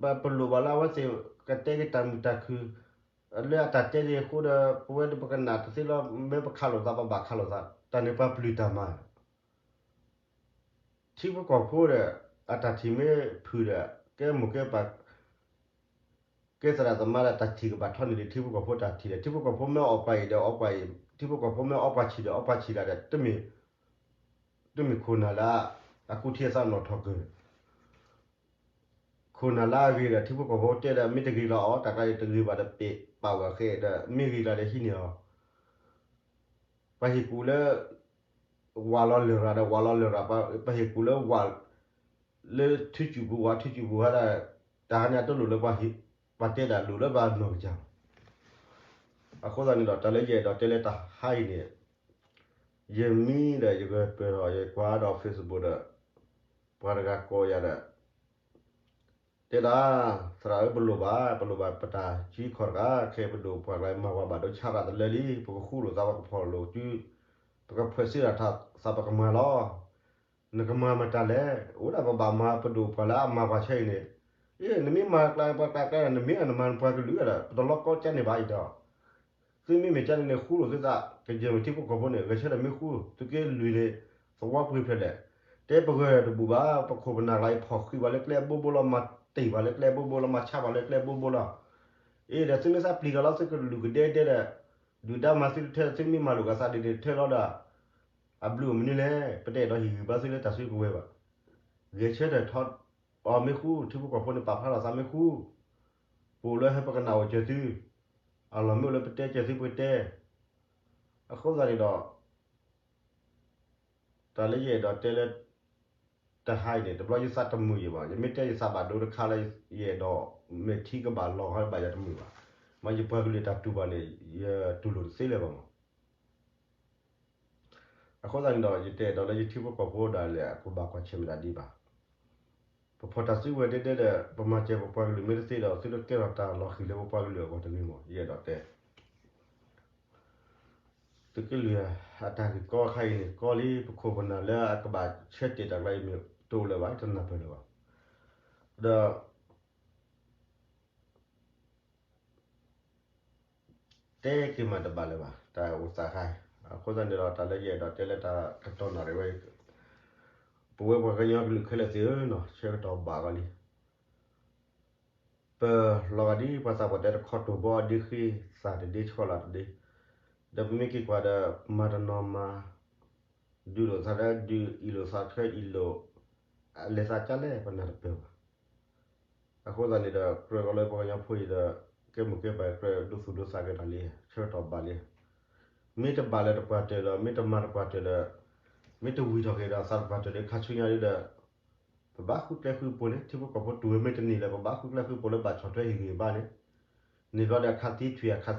ပလိၣ်ဘၣ်လၢအဝဲသ့ၣ် ကတဲက့ၤတၢ်မုာ်တၢ်ခုၣ် လၢအတၢ်တဲန့ၣ်အဃိဒီး ပဝဲဒၣ်ပကနၣ်တသ့လီၤ. မ့ၢ်ပခးလိာ်သး ပဘၣ်ခးလိာ်သး တၢ်န့ၣ်ပှၤပျုၢ်တၢ်မၤ ထံဖိကီၢ်ဖိဒီး အတၢ်ထံၣ်မ့ၢ်ဖုၣ်ဒီး ကဲမိၢ်ကဲပၢ် ကဲသရၣ်သမါဒီး တၢ်ထံၣ်ကဘၣ်ထီန့ၢ်ဒံး ထံဖိကီၢ်ဖိတၢ်ထံၣ်ဒီး ထံဖိကီၢ်ဖိမ့ၢ်အီၣ်ပှၤအံၤဒီးအီပှၤအံၤ, ထံဖိကီၢ်ဖိမ့ၢ်အီပှၤဆံးဒီး အီပှၤဆံးလၢ်ဒီး တမ့ၢ်ခိၣ်နၢ်လၢ အကူၣ်ထံအသးနီၣ်ထီၣ်ကၢၤ ခိၣ်နၢ်လၢအဂ့ၤဒီး ထံဖိကီၢ်ဖိတဲဒီး မ့ၢ်တဂ့ၤလီၤအီၤ တၢ်ကျါန့ၣ်တဂ့ၤဘၣ်ဒီး ပာ်ဝဲဃဲဒီး မ့ၢ်ဂ့ၤလီၤဒီးဟံးန့ၢ်အီၤ. ပှၤဟ့ၣ်ကူၣ်လၢ ဝးလီၤလရာ်ဒီး ဝးလီၤလရာ်, ပှၤဟ့ၣ်ကူၣ်လၢဝး လၢထံစူၣ်ပူၤ ဝးထံစူၣ်ပူၤဟဲဒၣ် တၢ်ဟါန့ၣ်အတလိၣ်လၢ ပှၤတဲဒၣ်လိၣ်လၢပှၤနီၢ်ကစၢ်လီၤ. အဃိသတးန့ၣ်ဒီး တၢ်လၢယအဲၣ်ဒိးတဲလၢတဟါအံၤန့ၣ် ယမံဒီးယဂဲၤပၢၢ်ထီၣ် ယကွၢ်ဒီး Facebook ဒီး ပှၤတဂၤကိးယၤဒီး တဲဒၣ် သရၣ်ဧၢ ပလိၣ်ဘၣ် ပလိၣ်ဘၣ်ပတၢ်စုခီၣ်တဂၤ ခဲအံၤပဒိၣ်ပှၢ်ကျါ မၤပှၤဘၣ်ဒိဆါတၢ်တလၢလံ ပကဃူလိာ်သး ပကဖီၣ်လိာ်စု ပကဖှဲးစ့ၢ်တၢ်သး ပကမၤလီၤ. နကမၤမတၤလဲၣ် အိၣ်ဒၣ်ပဘၣ်မၤပဒိၣ်ပှၢ်လၢအမၤပှၤဆၢအံၤန့ၣ်, အ့ နမ့ၢ်မၤကျါပှၤကျါကျါ နမ့ၢ်အနမၤနပှၤကလုာ်ဒီး ပတလီၤကီကၢန့ၢ်ဘၣ်အံၤဒီး သုမ့မ့ၢ်ကန့ၣ်န့ၣ် ဃူလိာ်သုသး ကယဲၢ်မ့ၢ်ထံဖိကီၢ်ဖိန့ၣ် ဂဲၤဆၢထၢၣ်မ့ၢ်ဃူ သုးက့လွံၢ်န့ၣ် သဝီပှ့ၤဖျဲးလဲၣ်. တဲပဂၢၢ်တဘူၣ်ဘၣ် ပခိၣ်ပနၢ်ကျါအံၤ ဖီၣ်ဃံးပှၤလၢကျဲအဘိဘိလီၤ မၤတ့ၢ်ပှၤလၢကျဲအဘိဘိလီၤ မၤဆါပှၤလၢကျဲအဘိဘိလီၤ. အ့ ဒီးသုမ့ၢ်သးပျံၤကၤလီၤ သုကလူၤကဒဲဒဲဒီး ဒုၣ်ဒါမၤသုတထၢ သုမ့ၢ်မၤလိာ်ကသးဒ်န့ၣ်တထၢလီၤဒီး အဘျုးအိၣ်မနုၤလဲၣ်. ပတအဲၣ်ဒိးဟ့ၣ်ဂံၢ်ဘါသုလၢတၢ်စုကဝဲၤဘၣ်. ဂဲၤဆၢထၢၣ်ထီၣ်အီၤမ့ၢ်ဃူ ထံဖိကီၢ်ဖိန့ၣ် ပာ်ဖျါထီၣ်သးမ့ၢ်ဃူ ပအိၣ်လၢဟဲပကနၣ်အိၣ်စၢၤသု, အလီၢ်မ့ၢ်အိၣ်လၢပတဲစၢၤသုပကတဲ. အဃိသတးန့ၣ်ဒီး တၢ်လၢယအဲၣ်ဒိးတဲလၢ တဟါအံၤန့ၣ် တဘျီယသးတမုာ်ယံၤဘၣ်. ယမ့ၢ်တဲယသးဘၣ်ဒိတခါလၢ ယအဲၣ်ဒိးမဲာ်ထံကဘၣ်လီၤဂီၤဘၣ်ယၤတမုာ်ဘၣ်. မ့ၢ်ယပှၤကလုာ်တၢ်တူၢ်ဘၣ်န့ၣ် ယတူၢ်လိာ်တသ့လၢၤဘၣ်မး. အဃိသတးန့ၣ်ဒီး ယတအဲၣ်ဒိးလၢယထံဖိကီၢ်ဖိဒၣ်လဲာ် အကဘၣ်ကွၢ်ဆၢၣ်မဲာ်ဒၣ်ဒံးဘၣ်. ပဖီၣ်တၢ်စုကဝဲၤဒဲဒဲဒီး ပမၤစၢၤပပှၤကလုာ်မ့ၢ်တသ့ဒီး သုတကဲထီၣ်တၢ်လီၤဃံၤလၢပပှၤကလုာ်အဂီၢ်တဂ့ၤမး ယအဲၣ်ဒိးတဲ သုးက့လွံၢ်အတၢ်ဂ့ၢ်ကီခါအံၤန့ၣ် ကီလံ ပခိၣ်ပနၢ်လၢအကဘၣ်ဆၢတဲာ်တၢ်ကျါအံၤမ့ၢ်တအိၣ်လၢၤဘၣ် တနၢ်ပၢၢ်လၢၤဘၣ်. ဒီး တဲက့ၤမးတဘၣ်လၢၤဘၣ် တၢ်အိၣ်သးခါအံၤ. အဃိသတးန့ၣ်ဒီး တၢ်လၢယအဲၣ်ဒိးတဲလၢတၢ်ကတီၢ်နၣ်ရံၣ်ဝဲ ပဝဲပှၤကညီကလုာ်ခဲလၢာ်သ့ၣ်ဧၢနီၤ ဆၢကတီၢ်ဘၣ်ဂီၤလံ ပလီၤဂာ်ဒ်ပှၤသးပှၢ်တဲ တခီတိၢ်ဘီအဒ့ဃ့ သၣ်တဒ့ဆီလီၤတဒ့, ဒီးပမ့ၢ်က့ၤကွၢ်ဒီး မၤတနီၤမၤ ဒုးလိာ်သးတဒုး အံၣ်လိာ်သးတအံၣ်လိာ်, အလဲၤသးကလဲၣ် ပနၢ်တပၢၢ်ဘၣ်. အဃိသတးန့ၣ်ဒီး ကြၢးကီးလၢပှၤကညီဖိအံၤဒီး ကဲမိၢ်ကဲပၢ်ကြၢးဒိသူၣ်ဒိသးက့ၤတၢ်လံ ဆၢကတီၢ်ဘၣ်လံ. မ့ၢ်တဘၣ်လၢၤတပှၢ်တၢၢ်ဒီး မ့ၢ်တမၤတပှၢ်တၢၢ်ဒီး မ့ၢ်တဝံၤထီၣ်က့ၤဒီးသးတပှၢ်တၢၢ်ဒီး ခါဆူညါဒီး ပဘၣ်ဃုကျဲဃုပိၤန့ၣ် ထံဖိကီၢ်ဖိတူၢ်ဝဲမ့ၢ်တန့ၢ်လၢၤ ပဘၣ်ဃုကျဲဃုပိၤလၢဘၣ်ဆီၣ်ထွဲဟ့ၣ်ဂံၢ်ဘါန့ၣ်, န့ၣ်ဘျီဒီး အခးသံထွံၣ် အခး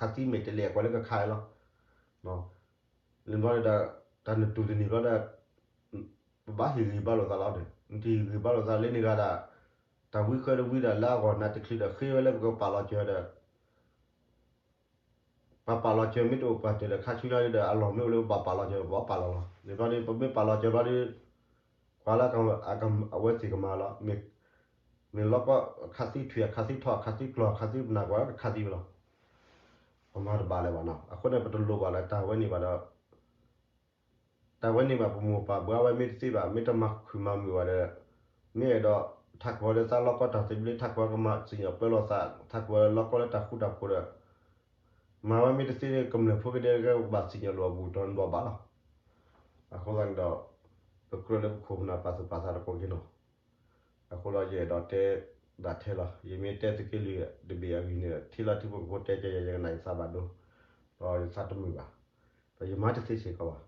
သံထီၣ် အခးသံမဲာ်တဲးလဲး ကွၢ်လၢကခးအံၤလီၤ. န့ၣ်ဘျီဒီး တၢ်နတူၢ်တန့ၢ်ဘျီဒီး ပဘၣ်ဟ့ၣ်ဂံၢ်ဘါလိာ်သးလီၤဒီး နတဟ့ၣ်ဂံၢ်ဘါလိာ်သးလၢန့ၣ်ဂၤဒၣ် တၢ်ဝံဃၢတဝံဒၣ်လၢအဂီၢ် နးတချုးဒီး ဃ့ဝဲလၢပကပာ်လီၤစၢၤဒီး ပပာ်လီၤစၢၤမ့ၢ်တအိၣ်ပှၤတၢၢ်ဒီး ခါဆူညါဒီး အလီၢ်မ့ၢ်အိၣ်လၢပဘၣ်ပာ်လီၤစၢၤ ပဘၣ်ပာ်လီၤလီၤ. န့ၣ်ဘျီဒီး ပမ့ၢ်ပာ်လီၤစၢၤဘျီဒီး ကွၢ်လၢ အဝဲသ့ၣ်ကမၤလီၤ. မ့ၢ်လီၢ်ကီအခါသံထွံၣ် အခါသံထီၣ် အခါသံကျီၢ် အခါသံပနၢ်ကွၢ် အခါသံဝဲလီၤ. ပမၤတဘၣ်လၢၤဘၣ်နီၤ. အဃိန့ၣ် ပတလိၣ်ဘၣ်လၢတၢ်ဝဲန့ၣ်ဘၣ်ဒီး တၢ်ဝဲန့ၣ်ဘၣ် ပမိၢ်ပၢ်ဘှါဝဲမ့ၢ်တသ့ဘၣ် မ့ၢ်တမၤခုၣ်မၤမုာ်ဘၣ်ဒီး မ့ၢ်အဲၣ်ဒိးထးခိၣ်အီၤလၢသးလီၢ်ကီတၢ်သဘျ့ ထးခိၣ်အီၤကမၤစံၣ်ညီၣ်ပၢလီၤသး ထးခိၣ်အီၤလၢလီၢ်ကီလၢတၢ်ဃူတၢ်ဖိးဒီး မၤဝဲမ့ၢ်တသ့ ကမျၢၢ်ဖိကဒဲကဘၣ်စံၣ်ညီၣ်လိာ်အဘူးတီၤ နဒွးဘၣ်လီၤ. အဃိသတးန့ၣ်ဒီး ပကြၢးလၢပခိၣ်ပနၢ်ပာ်သူၣ်ပာ်သးတကိးက့ၤနီၤ. အဃိဒီးယအဲၣ်ဒိးတဲဒၣ်ထဲလီၤ. ယမ့ၢ်တဲသုးက့လွံၢ်တဘ့ၣ်အဂ့ၢ်န့ၣ် ထံၣ်လီၤထံဖိကီၢ်ဖိတဲကဲယဲ ယကနၣ်ယသးဘၣ်ဒိ ဒီးယသးတမုာ်ဘၣ်. ဒီးယမၤတသ့စ့ၢ်ကီးဘၣ်.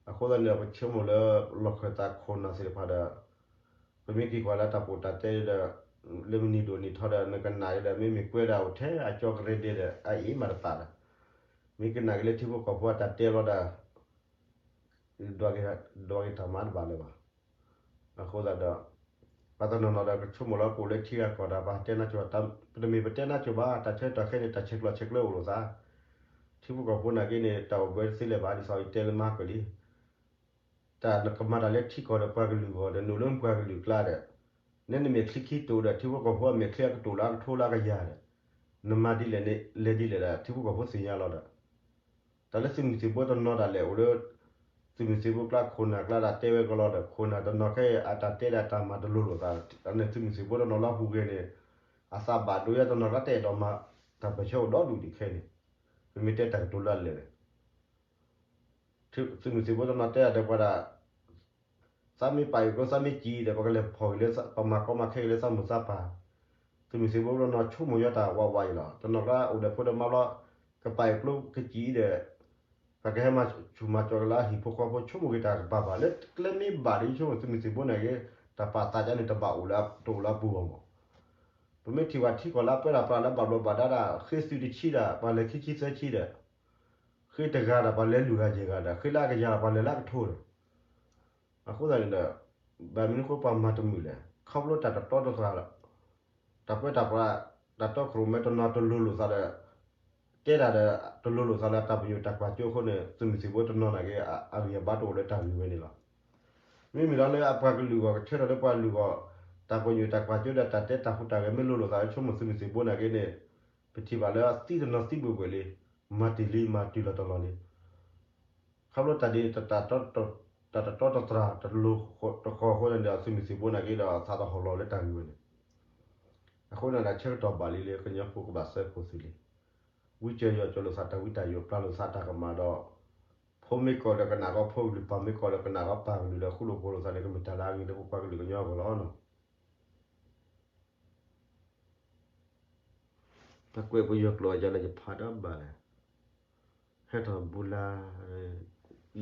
အဃိသတးန့ၣ်ဒီး ပဆိကမိၣ်လၢလီၢ်ခၢၣ်သးခိၣ်နၢ်သ့ၣ်တဖၣ်ဒီး ပမ့ၢ်က့ၤကွၢ်လၢတၢ်ပီးတၢ်တဲဒီး လၢမုၢ်နံၤဒိၣ်နံၤထီဒီး နကနၣ်ဒီး မ့မ့ၢ်ကွဲဒၣ်အိၣ်ထဲအကၠီကရၢဒဲးဒီး အအံၤမးတပာ်ဒီး မ့ၢ်ကနၣ်က့ၤလၢထံဖိကီၢ်ဖိအတၢ်တဲလီၤဒီး ဒွးက့ၤတၢ်မၤတဘၣ်လၢၤဘၣ်. အဃိသတးဒီး ပှၤတနီၤနီၤဒီးကဆိကမိၣ်လၢပအိၣ်လၢထံဂၤကီၢ်ဒီး ပှၤတဲနါစိၤ ပတမ့ၢ်ပတဲနါစိၤဘၣ် တၢ်ဆၢကတီၢ်ခဲအံၤန့ၣ် တၢ်ဆဲးကျိးဆဲးကျၢအိၣ်လိာ်သး ထံဖိကီၢ်ဖိနာ်က့န့ၣ် တၢ်အိၣ်ဘှံးတသ့လၢၤဘၣ် ဒ်သိးယတဲလၢမဟါကၢၢ်လံ တၢ်နကမၤတၢ်လၢထံကီၢ်ဒီးပှၤကလုာ်အဂီၢ်ဒီး နအိၣ်လၢပှၤကလုာ်အကျါဒီး နဲနမဲာ်ချံခံတိၤဒီး ထံဖိကီၢ်ဖိအမဲာ်ချံအကတိၤလၢအကထိလၢအကယၤဒီး နမၤဒ်လဲၣ်န့ၣ် လဲၤဒ်လဲၣ်ဒီး ထံဖိကီၢ်ဖိသ့ၣ်ညါလီၤဒီး တၢ်လၢသုးမုၢ်သံၣ်ဘိတနီၤဒၣ်လဲာ်အိၣ်လၢ သုးမုၢ်သံၣ်ဘိကျါခိၣ်နၢ်ကျါဒၣ်တဲဝဲကလီဒီး ခိၣ်နၢ်တနီၤခဲအံၤအတၢ်တဲဒၣ်တၢ်မၤတလိၤလိာ်သး တၢ်န့ၣ်သုးမုၢ်သံၣ်ဘိတနီၤလၢဟူးဂဲၤန့ၣ် အသးဘၣ်ဒိယဲတနီၤကျါတအဲၣ်ဒိးမၤ တၢ်ပၢၢ်ဆၢအိၣ်ဒီဒူၣ်ဒံးခဲအံၤန့ၣ် ပမ့ၢ်တဲတၢ်ကတိၤလၢအလဲၣ်န့ၣ် သုးမုၢ်သံၣ်ဘိတနီၤတဲဒၣ်ဒီးပှၤဒၣ် သးမ့ၢ်ပာ်အံၤကျိ သးမ့ၢ်စံးဒီး ပကလဲၤဖီၣ်က့ၤလၢ ပမၤကီမၤခဲက့ၤလၢသးမုာ်သးပၢ် သုးမုၢ်သံၣ်ဘိတနီၤဆိကမိၣ်ညီတၢ်ဝးဝးအံၤလီၤ. တနီၤကျါအိၣ်ဒီးဖိဒီးမါဘျီ ကပာ်အံၤကျိကစံးဒီး ပကဟဲမၤဆူၣ်မၤကၠီက့ၤလၢအဟံၣ်ဖိဃီဖိ ဆိကမိၣ်က့ၤတၢ်ကပၤပၤလၢကျဲမ့ၢ်ဘၣ်ဒီး ယဆိကမိၣ်သုးမုၢ်သံၣ်ဘိန့ၣ်က့ၤ တၢ်ပာ်သးဒ်န့ၣ်တဘၣ်အိၣ်လၢ တအိၣ်လၢအပူၤဘၣ်မး. ပမ့ၢ်ထံၣ်ပှၤထံကီၢ်လၢအပၢတၢ်ပြးလၢဘၣ်ဘျီးဘၣ်ဒါဒၣ် ဃ့သုးတဆံဒီး ပှၤလဲၤခံဆံသၢဆံဒီး ဃ့တဂၤဒီးပှၤလဲၤလွံၢ်ဂၤယဲၢ်ဂၤဒီး ဃ့လၢအကယၤဒီး ပှၤလဲၤလၢအကထိဒီး အဃိသတးန့ၣ်ဒီး ဘၣ်မနုၤဃိပှၤမၤတမုာ်လဲၣ် ခီဖျိတၢ်တတီတတြၢ် တၢ်ပၢတၢ်ပြး တၢ်တီခိၣ်ရိၣ်မဲတနီၤတလိၤလိာ်သးဒီး တဲတၢ်ဒီး တလိၤလိာ်သးလၢတၢ်ပညိၣ်တၢ်ကွၢ်စိအဃိန့ၣ် သုးမုၢ်သံၣ်ဘိတနီၤနာ်က့ အဂံၢ်အဘါတအိၣ်လၢတၢ်ဂ့ၢ်ဝဲန့ၣ်လီၤ. မ့မ့ၢ်လီၤလၢအပှၤကလုာ်အဂီၢ် ကဆၢထၢၣ်လၢပှၤကလုာ်အဂီၢ် တၢ်ပညိၣ်တၢ်ကွၢ်စိဒီးတၢ်တဲတၢ်ဟူးတၢ်ဂဲၤမ့ၢ်လိၤလိာ်သးလၢဆိကမိၣ်သုးမုၢ်သံၣ်ဘိနာ်က့န့ၣ် ပထံၣ်ဘၣ်လၢအသံတနီၤသံဘှ့ၣ်ဘှ့ၣ်လံ မၤတ့ၢ်လံမၤတုၤလီၤတီၤလီၤလံ ခီဖျိတၢ်ဒ် တၢ်တတီတတြၢ် တဃီၤအဃိန့ၣ်ဒီး သုးမုၢ်သံၣ်ဘိနာ်က့ဒီး သးတဟီၣ်လီၤလၢတၢ်ဂ့ၢ်ဝဲန့ၣ် အဃိန့ၣ်ဒီး ဆၢကတီၢ်ဘၣ်လံလၢကညီဖိကဘၣ်စဲခိၣ်သုးလံ. ဝံစၢၤယီၢ်စၢၤလိာ်သးတၢ်ဝံတၢ်ယိာ် ပျၢ်လိာ်သးတၢ်ကမၣ်ဒီး ဖိမ့ၢ်ကီၢ်ဒီးကနၣ်ကီဖိကလုာ် ပၢ်မ့ၢ်ကီၢ်ဒီးကနၣ်ကီပၢ်ကလုာ်ဒီး ဃူလိာ်ဖိးလိာ်သးန့ၣ် ကမ့ၢ်တၢ်လၢအဂ့ၤလၢပပှၤကလုာ်ကညီအဂီၢ်လီၤ. တၢ်ကွဲးပယီၤကျိာ်အယၤန့ၣ် ယဖးတဘၣ်လဲၣ်. ဟဲထီၣ်ဘူးလါ,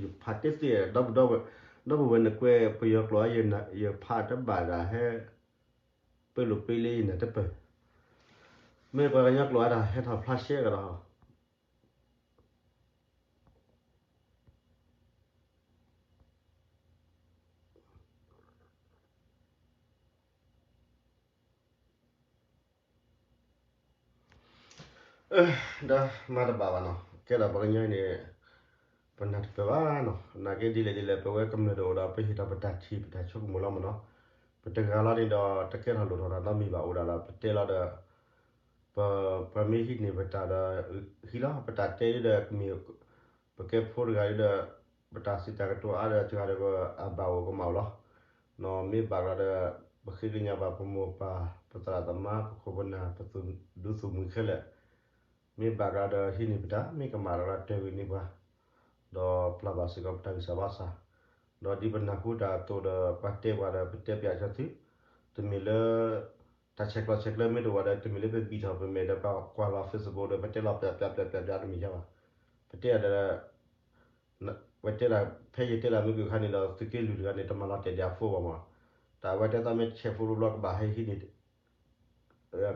ယဖးတသ့, ဒီပုၢ်ဝဲၢ်နကွဲးပယီၤကျိာ် ယဖးတဘၣ်ဒၣ်ဟဲ, ပၢလိာ်ပ့လၢယနၢ်တပၢၢ်, မ့ၢ်ပှၤကညီကျိာ်အတၢ်ဟဲထီၣ်ဖျါရှဲကဒီး ဒီးမၤတဘၣ်ဘၣ်နီၤ, ကဲဒီးပှၤကညီန့ၣ် ပနၢ်တပၢၢ်ဘၣ်နီၤ, နာ်က့ဒ်လဲၣ်ဒ်လဲၣ် ပဝဲကမျၢၢ်တအိၣ်ဒီး ပဟ့ၣ်ထီၣ်ပတၢ်ထံၣ်ပတၢ်ဆိကမိၣ်လီၤမးနီၤ, ပတဂၤလီၤန့ၣ်ဒီး တကဲထီၣ်လိၣ်ထီၣ်တၢ်နီတမံၤဘၣ်အိၣ်ဒၣ်ဒီး ပတဲလီၤဒီး ပ, ပမ့ၢ်ဟံးန့ၢ်ပတၢ်ဒီး ဟံးလီၤ ပတၢ်တဲဒီးကမ့ၢ် ပကဲဖိတဂၤဒီး ပတၢ်စံးတၢ်ကတိၤအါဒီးတဂၤဒီး အဘၣ်အိၣ်ကမၣ်အိၣ်လီၤ. နီၢ်မ့ၢ်ဘၣ်ကျီဒီး ပဃ့ကညးဘၣ်ပမိၢ်ပၢ် ပသရၣ်သမါ ပခိၣ်ပနၢ် ပသူၣ်ဒူသူၣ်မှံၤခဲလၢာ်, မ့ၢ်ဘၣ်ကျီဒီးဟံးန့ၢ်ပတၢ် မ့ၢ်ကမၣ်ကျီဒီးတဲဂ့ၤန့ၢ်ပှၤ, ဒီးပျၢ်ဘၣ်စ့ၢ်ကီးပတၢ်ဂံၢ်စၢ်ဘါစၢ်, ဒီးဒ်ပနၢ်ဟူတၢ်အသိးဒီး ပှၤတဲပှၤဒီး ပတဲပျးဆၢသု, တမ့ၢ်လၢ တၢ်ဆဲးကျိးဆဲးကျၢမ့ၢ်တအိၣ်ဘၣ်ဒီး တမ့ၢ်လၢပဘံၣ်ထီၣ်ပမဲာ်ဒီး ပှၤကွၢ်လီၤ Facebook ဒီး ပတဲလီၤပျးပျးပျးပျးပျးတမ့ၢ်ယါဘၣ်. ပတဲဒီး ဝဲတဲဒၣ် ဖဲယတဲဒၣ်မ့ၢ်ဂ့ၤခါန့ၣ်ဒီး သုးက့လွံၢ်တဂၤန့ၣ် တမၤလီၤတဲာ်ဒံးအဖိဘၣ်မး, တၢ်အဝဲတဲသးမ့ၢ်ဆဲးဖိဘျီဘျီကဘၣ်ဟဲဟံးန့ၢ်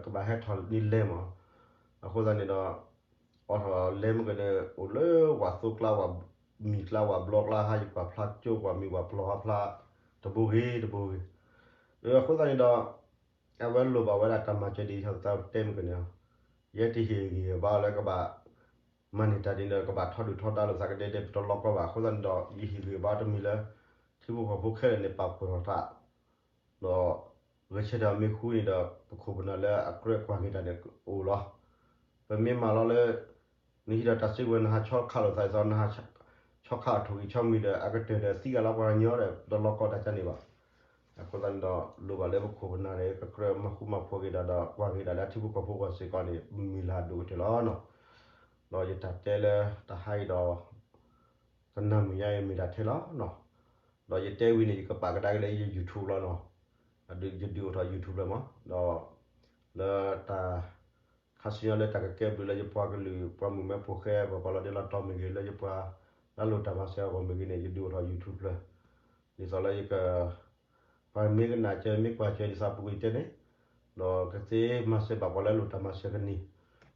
ကဘၣ်ဟဲထီၣ်န့ၢ်လဲမး, အဃိသတးန့ၣ်ဒီး အိးထီၣ်လဲမ့ၢ်ဂ့ၤန့ၣ် အိၣ်လၢဝၣ်သိကျါဝၣ် မံၤကျါဝဲဘျီကျါဟါ ယကွၢ်ဖျါကၠိ ကွၢ်မံၤဝဲပျီဟါဖျါ တဘိဂ့ၤတဘိဂ့ၤ, အဃိသတးန့ၣ်ဒီး အဝဲလိၣ်ဘၣ်ဝဲဒၣ်တၢ်မၤစၢၤဒ်သိးသးတဲမုၢ်ကန့ၣ်လီၤ. ယဲတဟ့ၣ်ဂံၢ်ဟ့ၣ်ဘါလၢကဘၣ် မၤန့ၢ်တၢ်ဒ်န့ၣ်ဒီး ကဘၣ်ထီဒုၣ်ထီဒါလိာ်သးကဒဲဒဲပတလီကီဘၣ်. အဃိသတးန့ၣ်ဒီး ယဟ့ၣ်ဂံၢ်ဟ့ၣ်ဘါတမံၤလၢ ထံဖိကီၢ်ဖိခဲလၢာ်န့ၣ် ပာ်ဖှိၣ်ထီၣ်တၢ် ဒီး ဂဲၤဆၢထၢၣ်မ့ၢ်ဃူန့ၣ်ဒီး ပခိၣ်ပနၢ်လၢအကြၢးကွၢ်က့ၤတၢ်န့ၣ်အိၣ်လီၤ. ပမ့ၢ်မၤလီၤလၢ နဟံးထီၣ်တၢ်စုကဝဲၤ နဟးဆီခးလိာ်သးဒ်သိး နဟးဆီခးအီၤထိၣ်ဂံၢ်ဆီမံၤဒီး အကတၢၢ်ဒီးသံဂၤလီၤပှၤကညီဒီး တလီကီတၢ်ကန့ၣ်ဘၣ်. အဃိသတးန့ၣ်ဒီး လိၣ်ဘၣ်လၢပခိၣ်ပနၢ်န့ၣ် ကကြၢးမၤဃူမၤဖိးက့ၤတၢ်ဒီး ကွၢ်က့ၤတၢ်လၢအထံဖိကီၢ်ဖိအဂီၢ်စ့ၢ်ကီးန့ၣ် မုၢ်လၢ်ဒိၣ်ကတၢၢ်လီၤနီၤ. ဒီးယတၢ်တဲလၢတဟါအံၤဒီး တနၤမုၢ်ညါအံၤမ့ၢ်ဒၣ်ထဲလီၤနီၤ. ဒီးယတဲဝံၤန့ၣ် ယကပာ်ကဒါက့ၤလၢယ YouTube လီၤနီၤ. ယဒုးအိၣ်ထီၣ် YouTube လၢမး ဒီး လၢတၢ် ခါဆူညါလၢတၢ်ကကဲဘျုးလၢယပှၤကလုာ် ပှၤမုၣ်မဲဖိဃဲ ပှၤပှၤလီၤဒ့လီၤတီၤမ့ၢ်ဂ့ၤ လၢယပှၤလၢလိၣ်တၢ်မၤစၢၤအဂီၢ်မ့ၢ်ဂ့ၤန့ၣ် ယဒုးအိၣ်ထီၣ် YouTube ဖျၢၣ် ဒ်သိးလၢယက ပှၤမ့ၢ်ကနၣ်စၢၤ မ့ၢ်ကွၢ်စၢၤဒ်သိးပူၤကွံာ်တဲန့ၣ် ဒီးကသ့မၤစၢၤဘၣ်ပှၤလၢလိၣ်တၢ်မၤစၢၤကန့ၢ်, ဒီး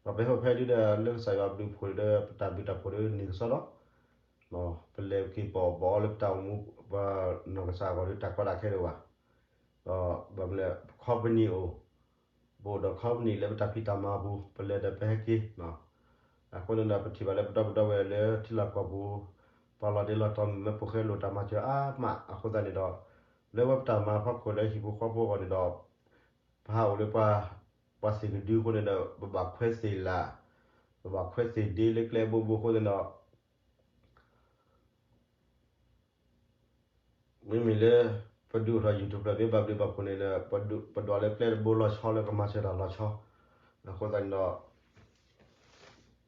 ပဟဲအိၣ်ဖဲဒုဒီး လၢကစၢ်ယွၤဘျုးဖှိၣ်ဒီး ပတၢ်ဘျုးတၢ်ဖှိၣ်ဒီးန့ၢ်ကစီဒီး ပလဲၤက့ၤပိာ်ဘီလၢပတၢ်အိၣ်မူ ပှၤနီၢ်ကစၢ်အဂီၢ်ဒီး တၢ်ကီတၢ်ခဲဒံးဘၣ်. ဒီးဘၣ်မနုၤလဲၣ် company အိၣ် ပအိၣ်ဒီး company လၢပတၢ်ဖံးတၢ်မၤအပူၤ ပလဲၤဒီးပဟဲက့ၤ အဃိန့ၣ်ဒီး ပထံၣ်ဘၣ်လၢပဒီပုၢ်ဒီဝဲၢ်လၢထံလီၢ်ကီၢ်ပူၤ ပှၤလီၤဒ့လီၤတီၤမုၣ်မဲဖိဃဲလိၣ်တၢ်မၤစၢၤအါမး အဃိသတးန့ၣ်ဒီး လၢဝဲပတၢ်မၤဖီခိၣ်လၢဟံၣ်ဖိဃီဖိအဂီၢ်န့ၣ်ဒီး ပဟးအိၣ်လၢ ပှၤသ့ၣ်ကဒုအဃိန့ၣ်ဒီး ပဘၣ်ခွဲးသ့ၣ်လး ပဘၣ်ခွဲးသ့ၣ်ဒ့လၢကျဲဘိဘိအဃိန့ၣ်ဒီး မ့မ့ၢ်လၢ ပဒုးအိၣ်ထီၣ် YouTube ဖျၢၣ် မ့ၢ်ဘၣ်ဘျုးဘၣ်ဖှိၣ်န့ၣ်ဒီး ပဒွးလၢကျဲတဘိလီၤဆီလၢကမၤစၢၤတၢ်လီၤဆီ, အဃိသတးန့ၣ်ဒီး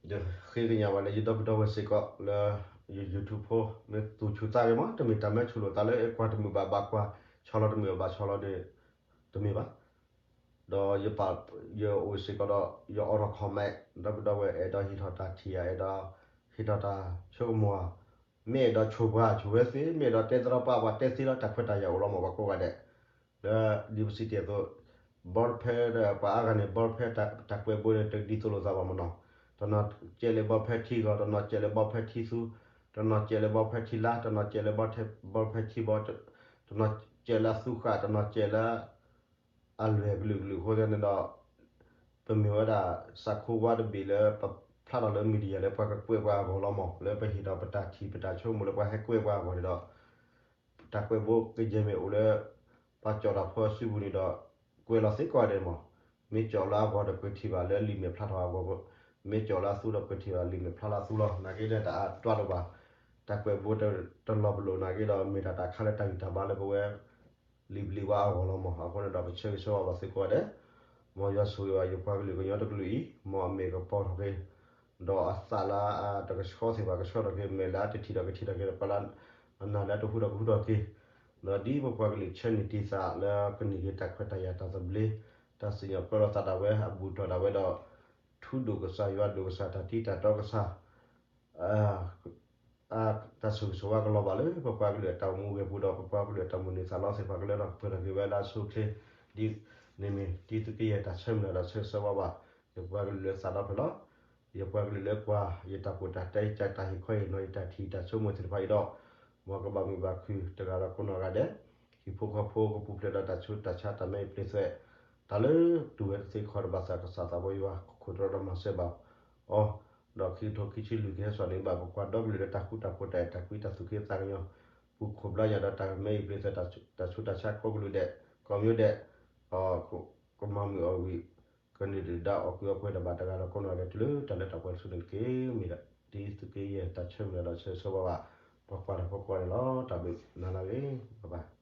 ယဃ့ကညးဘၣ်လၢယဒီပုၢ်ဒီဝဲၢ်စ့ၢ်ကီးလၢ ယ YouTube ဖိ မ့ၢ်သူၣ်ဆူၣ်သးဂ့ၤမး တမ့ၢ်တၢ်မၤဆူၣ်လိာ်သးလၢ ကွၢ်တမုာ်ဘၣ်ဘၣ်ကွၢ် ဆီလီၤတမုာ်ဘၣ်ဘၣ်ဆီလီၤန့ၣ် တမ့ၢ်ဘၣ် ဒီးယပာ် ယအိၣ်စ့ၢ်ကီးဒီး ယအိးထီၣ် comment ဒီပုၢ်ဒီဝဲၢ်အဲၣ်ဒိးဟ့ၣ်ထီၣ်တၢ်ထံၣ်ဧါ အဲၣ်ဒိးဟ့ၣ်ထီၣ်တၢ်ဆိကမိၣ်ဧါ, မ့ၢ်အဲၣ်ဒိးဆိၣ်ပှၤဆိၣ်ဝဲသ့, မ့ၢ်အဲၣ်ဒိးတဲသရီပှၤ ပှၤတဲသ့လီၤ တၢ်ခွဲးတၢ်ယာ်အိၣ်လီၤမး ပှၤကိးဂၤဒဲး, လၢဒ်ပစံးတ့ၢ်အသိး ဘီဖဲ ပှၤအါဂၤန့ၣ် ဘီဖဲတၢ်ကွဲးဘိန့ၣ် တဒ်သိးလိာ်သးဘၣ်မနီၤ, တနီၤကဲးလၢဘီဖဲထံဂီၤ, တနီၤကဲးလၢဘီဖဲထံသူ, တနီၤကဲးလၢဘီဖဲထံလါ, တနီၤကဲးလၢဘီဖဲထံဘီ, တနီၤကဲးလၢအသူဃာ်, တနီၤကဲးလၢ အလွဲၢ်ကလုာ်ကလုာ်အဃိသတးန့ၣ်ဒီး ပမ့ၢ်ဝဲဒၣ် စးခိဝါတဘ့ၣ်လၢ ပဖျါထီၣ်လၢ media လၢပှၤကကွဲးပှၤအဂီၢ်လီၤမး, လၢပဟ့ၣ်ထီၣ်ပတၢ်ထံၣ်ပတၢ်ဆိကမိၣ်လၢပှၤဟဲကွဲးပှၤအဂီၢ်န့ၣ်ဒီး တၢ်ကွဲးဘိကယဲၢ်မ့ၢ်အိၣ်လၢ ပှၤကၠီၣ်တၢ်ဖိအစုပူၤန့ၣ်ဒီး ကွဲးလီၤသ့ကိးဂၤဒဲးမး, မ့ၢ်ကၠီၣ်လၢအဂီၢ်ဒီးပကထံၣ်ဘၣ်လၢလံာ်မဲာ်ဖျါထီၣ်အဂီၢ်, မ့ၢ်ကၠီၣ်လၢအသူဒီးပကထံၣ်ဘၣ်လံာ်မဲာ်ဖျါလၢအသူလီၤ. နာ်က့ဒီးတၢ်အါတွးတဘၣ်, တၢ်ကွဲးဘိတလီၤပလိာ်နာ်က့ဒီး မ့ၢ်ဒၣ်တၢ်ခါလၢတၢ်ဂံၢ်တၢ်ဘါလၢပဝဲ လံာ်ပျံၤဝါအဂီၢ်လီၤမး. အဃိန့ၣ်ဒီး ပဆၢဂ့ၤဆၢဝါဘၣ်သုကိးဂၤဒဲး, မ်ယွၤဆိၣ်ဂ့ၤဘၣ်ယပှၤကလုာ်ကညီတကလုာ်အံၤ, မ်အမဲာ်ကပီၤထီၣ်က့ၤ, ဒီးအသးလၢအတကဆှီသ့ၣ်ဘၣ်ကဆှီထီၣ်က့ၤ, မဲာ်လၢအတထံၣ်ဒီးကထံၣ်ထီၣ်က့ၤ, ဒီးပှၤလၢအနၢ်လၢအတဟူဒီးကဟူထီၣ်က့ၤ, ဒီးဒ်ပပှၤကလုာ်ဆၢန့ၢ်တ့ၢ်သးလၢကန့ၢ်က့ၤတၢ်ခွဲးတၢ်ယာ်တၢ်သဘျ့, တၢ်စံၣ်ညီၣ်ပၢလီၤသးဒၣ်ဝဲ အဘူၣ်ထီၣ်ဒၣ်ဝဲဒီး ထူဒိၣ်ကစၢ်ယွၤဒိၣ်ကစၢ်တၢ်တံတၢ်တီကစၢ် တၢ်ဆိၣ်ဂ့ၤဆိၣ်ဝါကလီၤဘၣ်လၢ ပပှၤကလုာ်အတၢ်အိၣ်မူဝဲပူၤဒီး ပပှၤကလုာ်အတၢ်မိၣ်န့ၢ်သးလီသ့ၣ်တဖၣ်ကလၢထီၣ်ကပၢၤထီၣ်က့ၤဝဲလၢအဆိအချ့, ဒ်န့ၣ်မ့ၢ်တံသုးက့ယဲၢ်တၢ်ဆၢမုၢ်လၢ်ဒီးဆၢဂ့ၤဆၢဝါဘၣ် ယပှၤကလုာ်လၢသးဒီဖျၢၣ်လီၤ. ယပှၤကလုာ်လၢကွၢ်ယတၢ်ကိၢ်တၢ်တဲ ယတၢ်ဟ့ၣ်ခီဟ့ၣ်နီၤ ယတၢ်ထံၣ်တၢ်ဆိကမိၣ်သ့ၣ်တဖၣ်အံၤဒီး မ်ကဘၣ်မုာ်ဘၣ်ခုၣ်တဂၤဒီးကိးနီၢ်ဂၤဒဲး, ဟံၣ်ဖိဃီဖိကပူၤဖျဲးဒီးတၢ်ဆူးတၢ်ဆါတၢ်မဲအံၤပျ့ၤသွဲး, တၢ်လၢတူၢ်ဝဲတသ့ခီတဘၣ်သးကစၢ်သးဘီယွၤ ခိၣ်တရီဒီးမၤစၢၤဘၣ်အီၤ, ဒီးခံကထိခံဆံလွံၢ်ကဟဲစိာ်န့ၣ် ဘၣ်ပပှၤဒီကလုာ်လၢတၢ်ဃူတၢ်ဖိးတၢ်အဲၣ်တၢ်ကွံတၢ်သူၣ်က့သးကညီၤ ပူၤခိၣ်ဘျါယွၤဒီးတၢ်မဲအံၤပျ့ၤသွဲး တၢ်ဆူးတၢ်ဆါကိးကလုာ်ဒဲး ကိးမံၤဒဲး, ကမၤမုာ်အီၣ်ဝံၤ ကန့ၢ်ဒုၣ်ဒါအီၣ်ကုအီပှဲၤတၢ်ဘၣ်တဂၤဒီးကိးနီၢ်ဂၤဒဲးတုၤလၢတၢ်လၢတၢ်ပှဲၤတစုန့ၣ်တက့ၢ်. မ့ၢ်ဒၣ်တံသုးက့ယဲၢ်တၢ်ဆၢမုၢ်လၢ်ဒီးဆၢဂ့ၤဆၢဝါဘၣ် ပှၤကွၢ်တၢ်ဖိကိးဂၤန့ၣ်လီၤ. တၢ်ဘျုးနၤလၢအဂ့ၤ bye bye.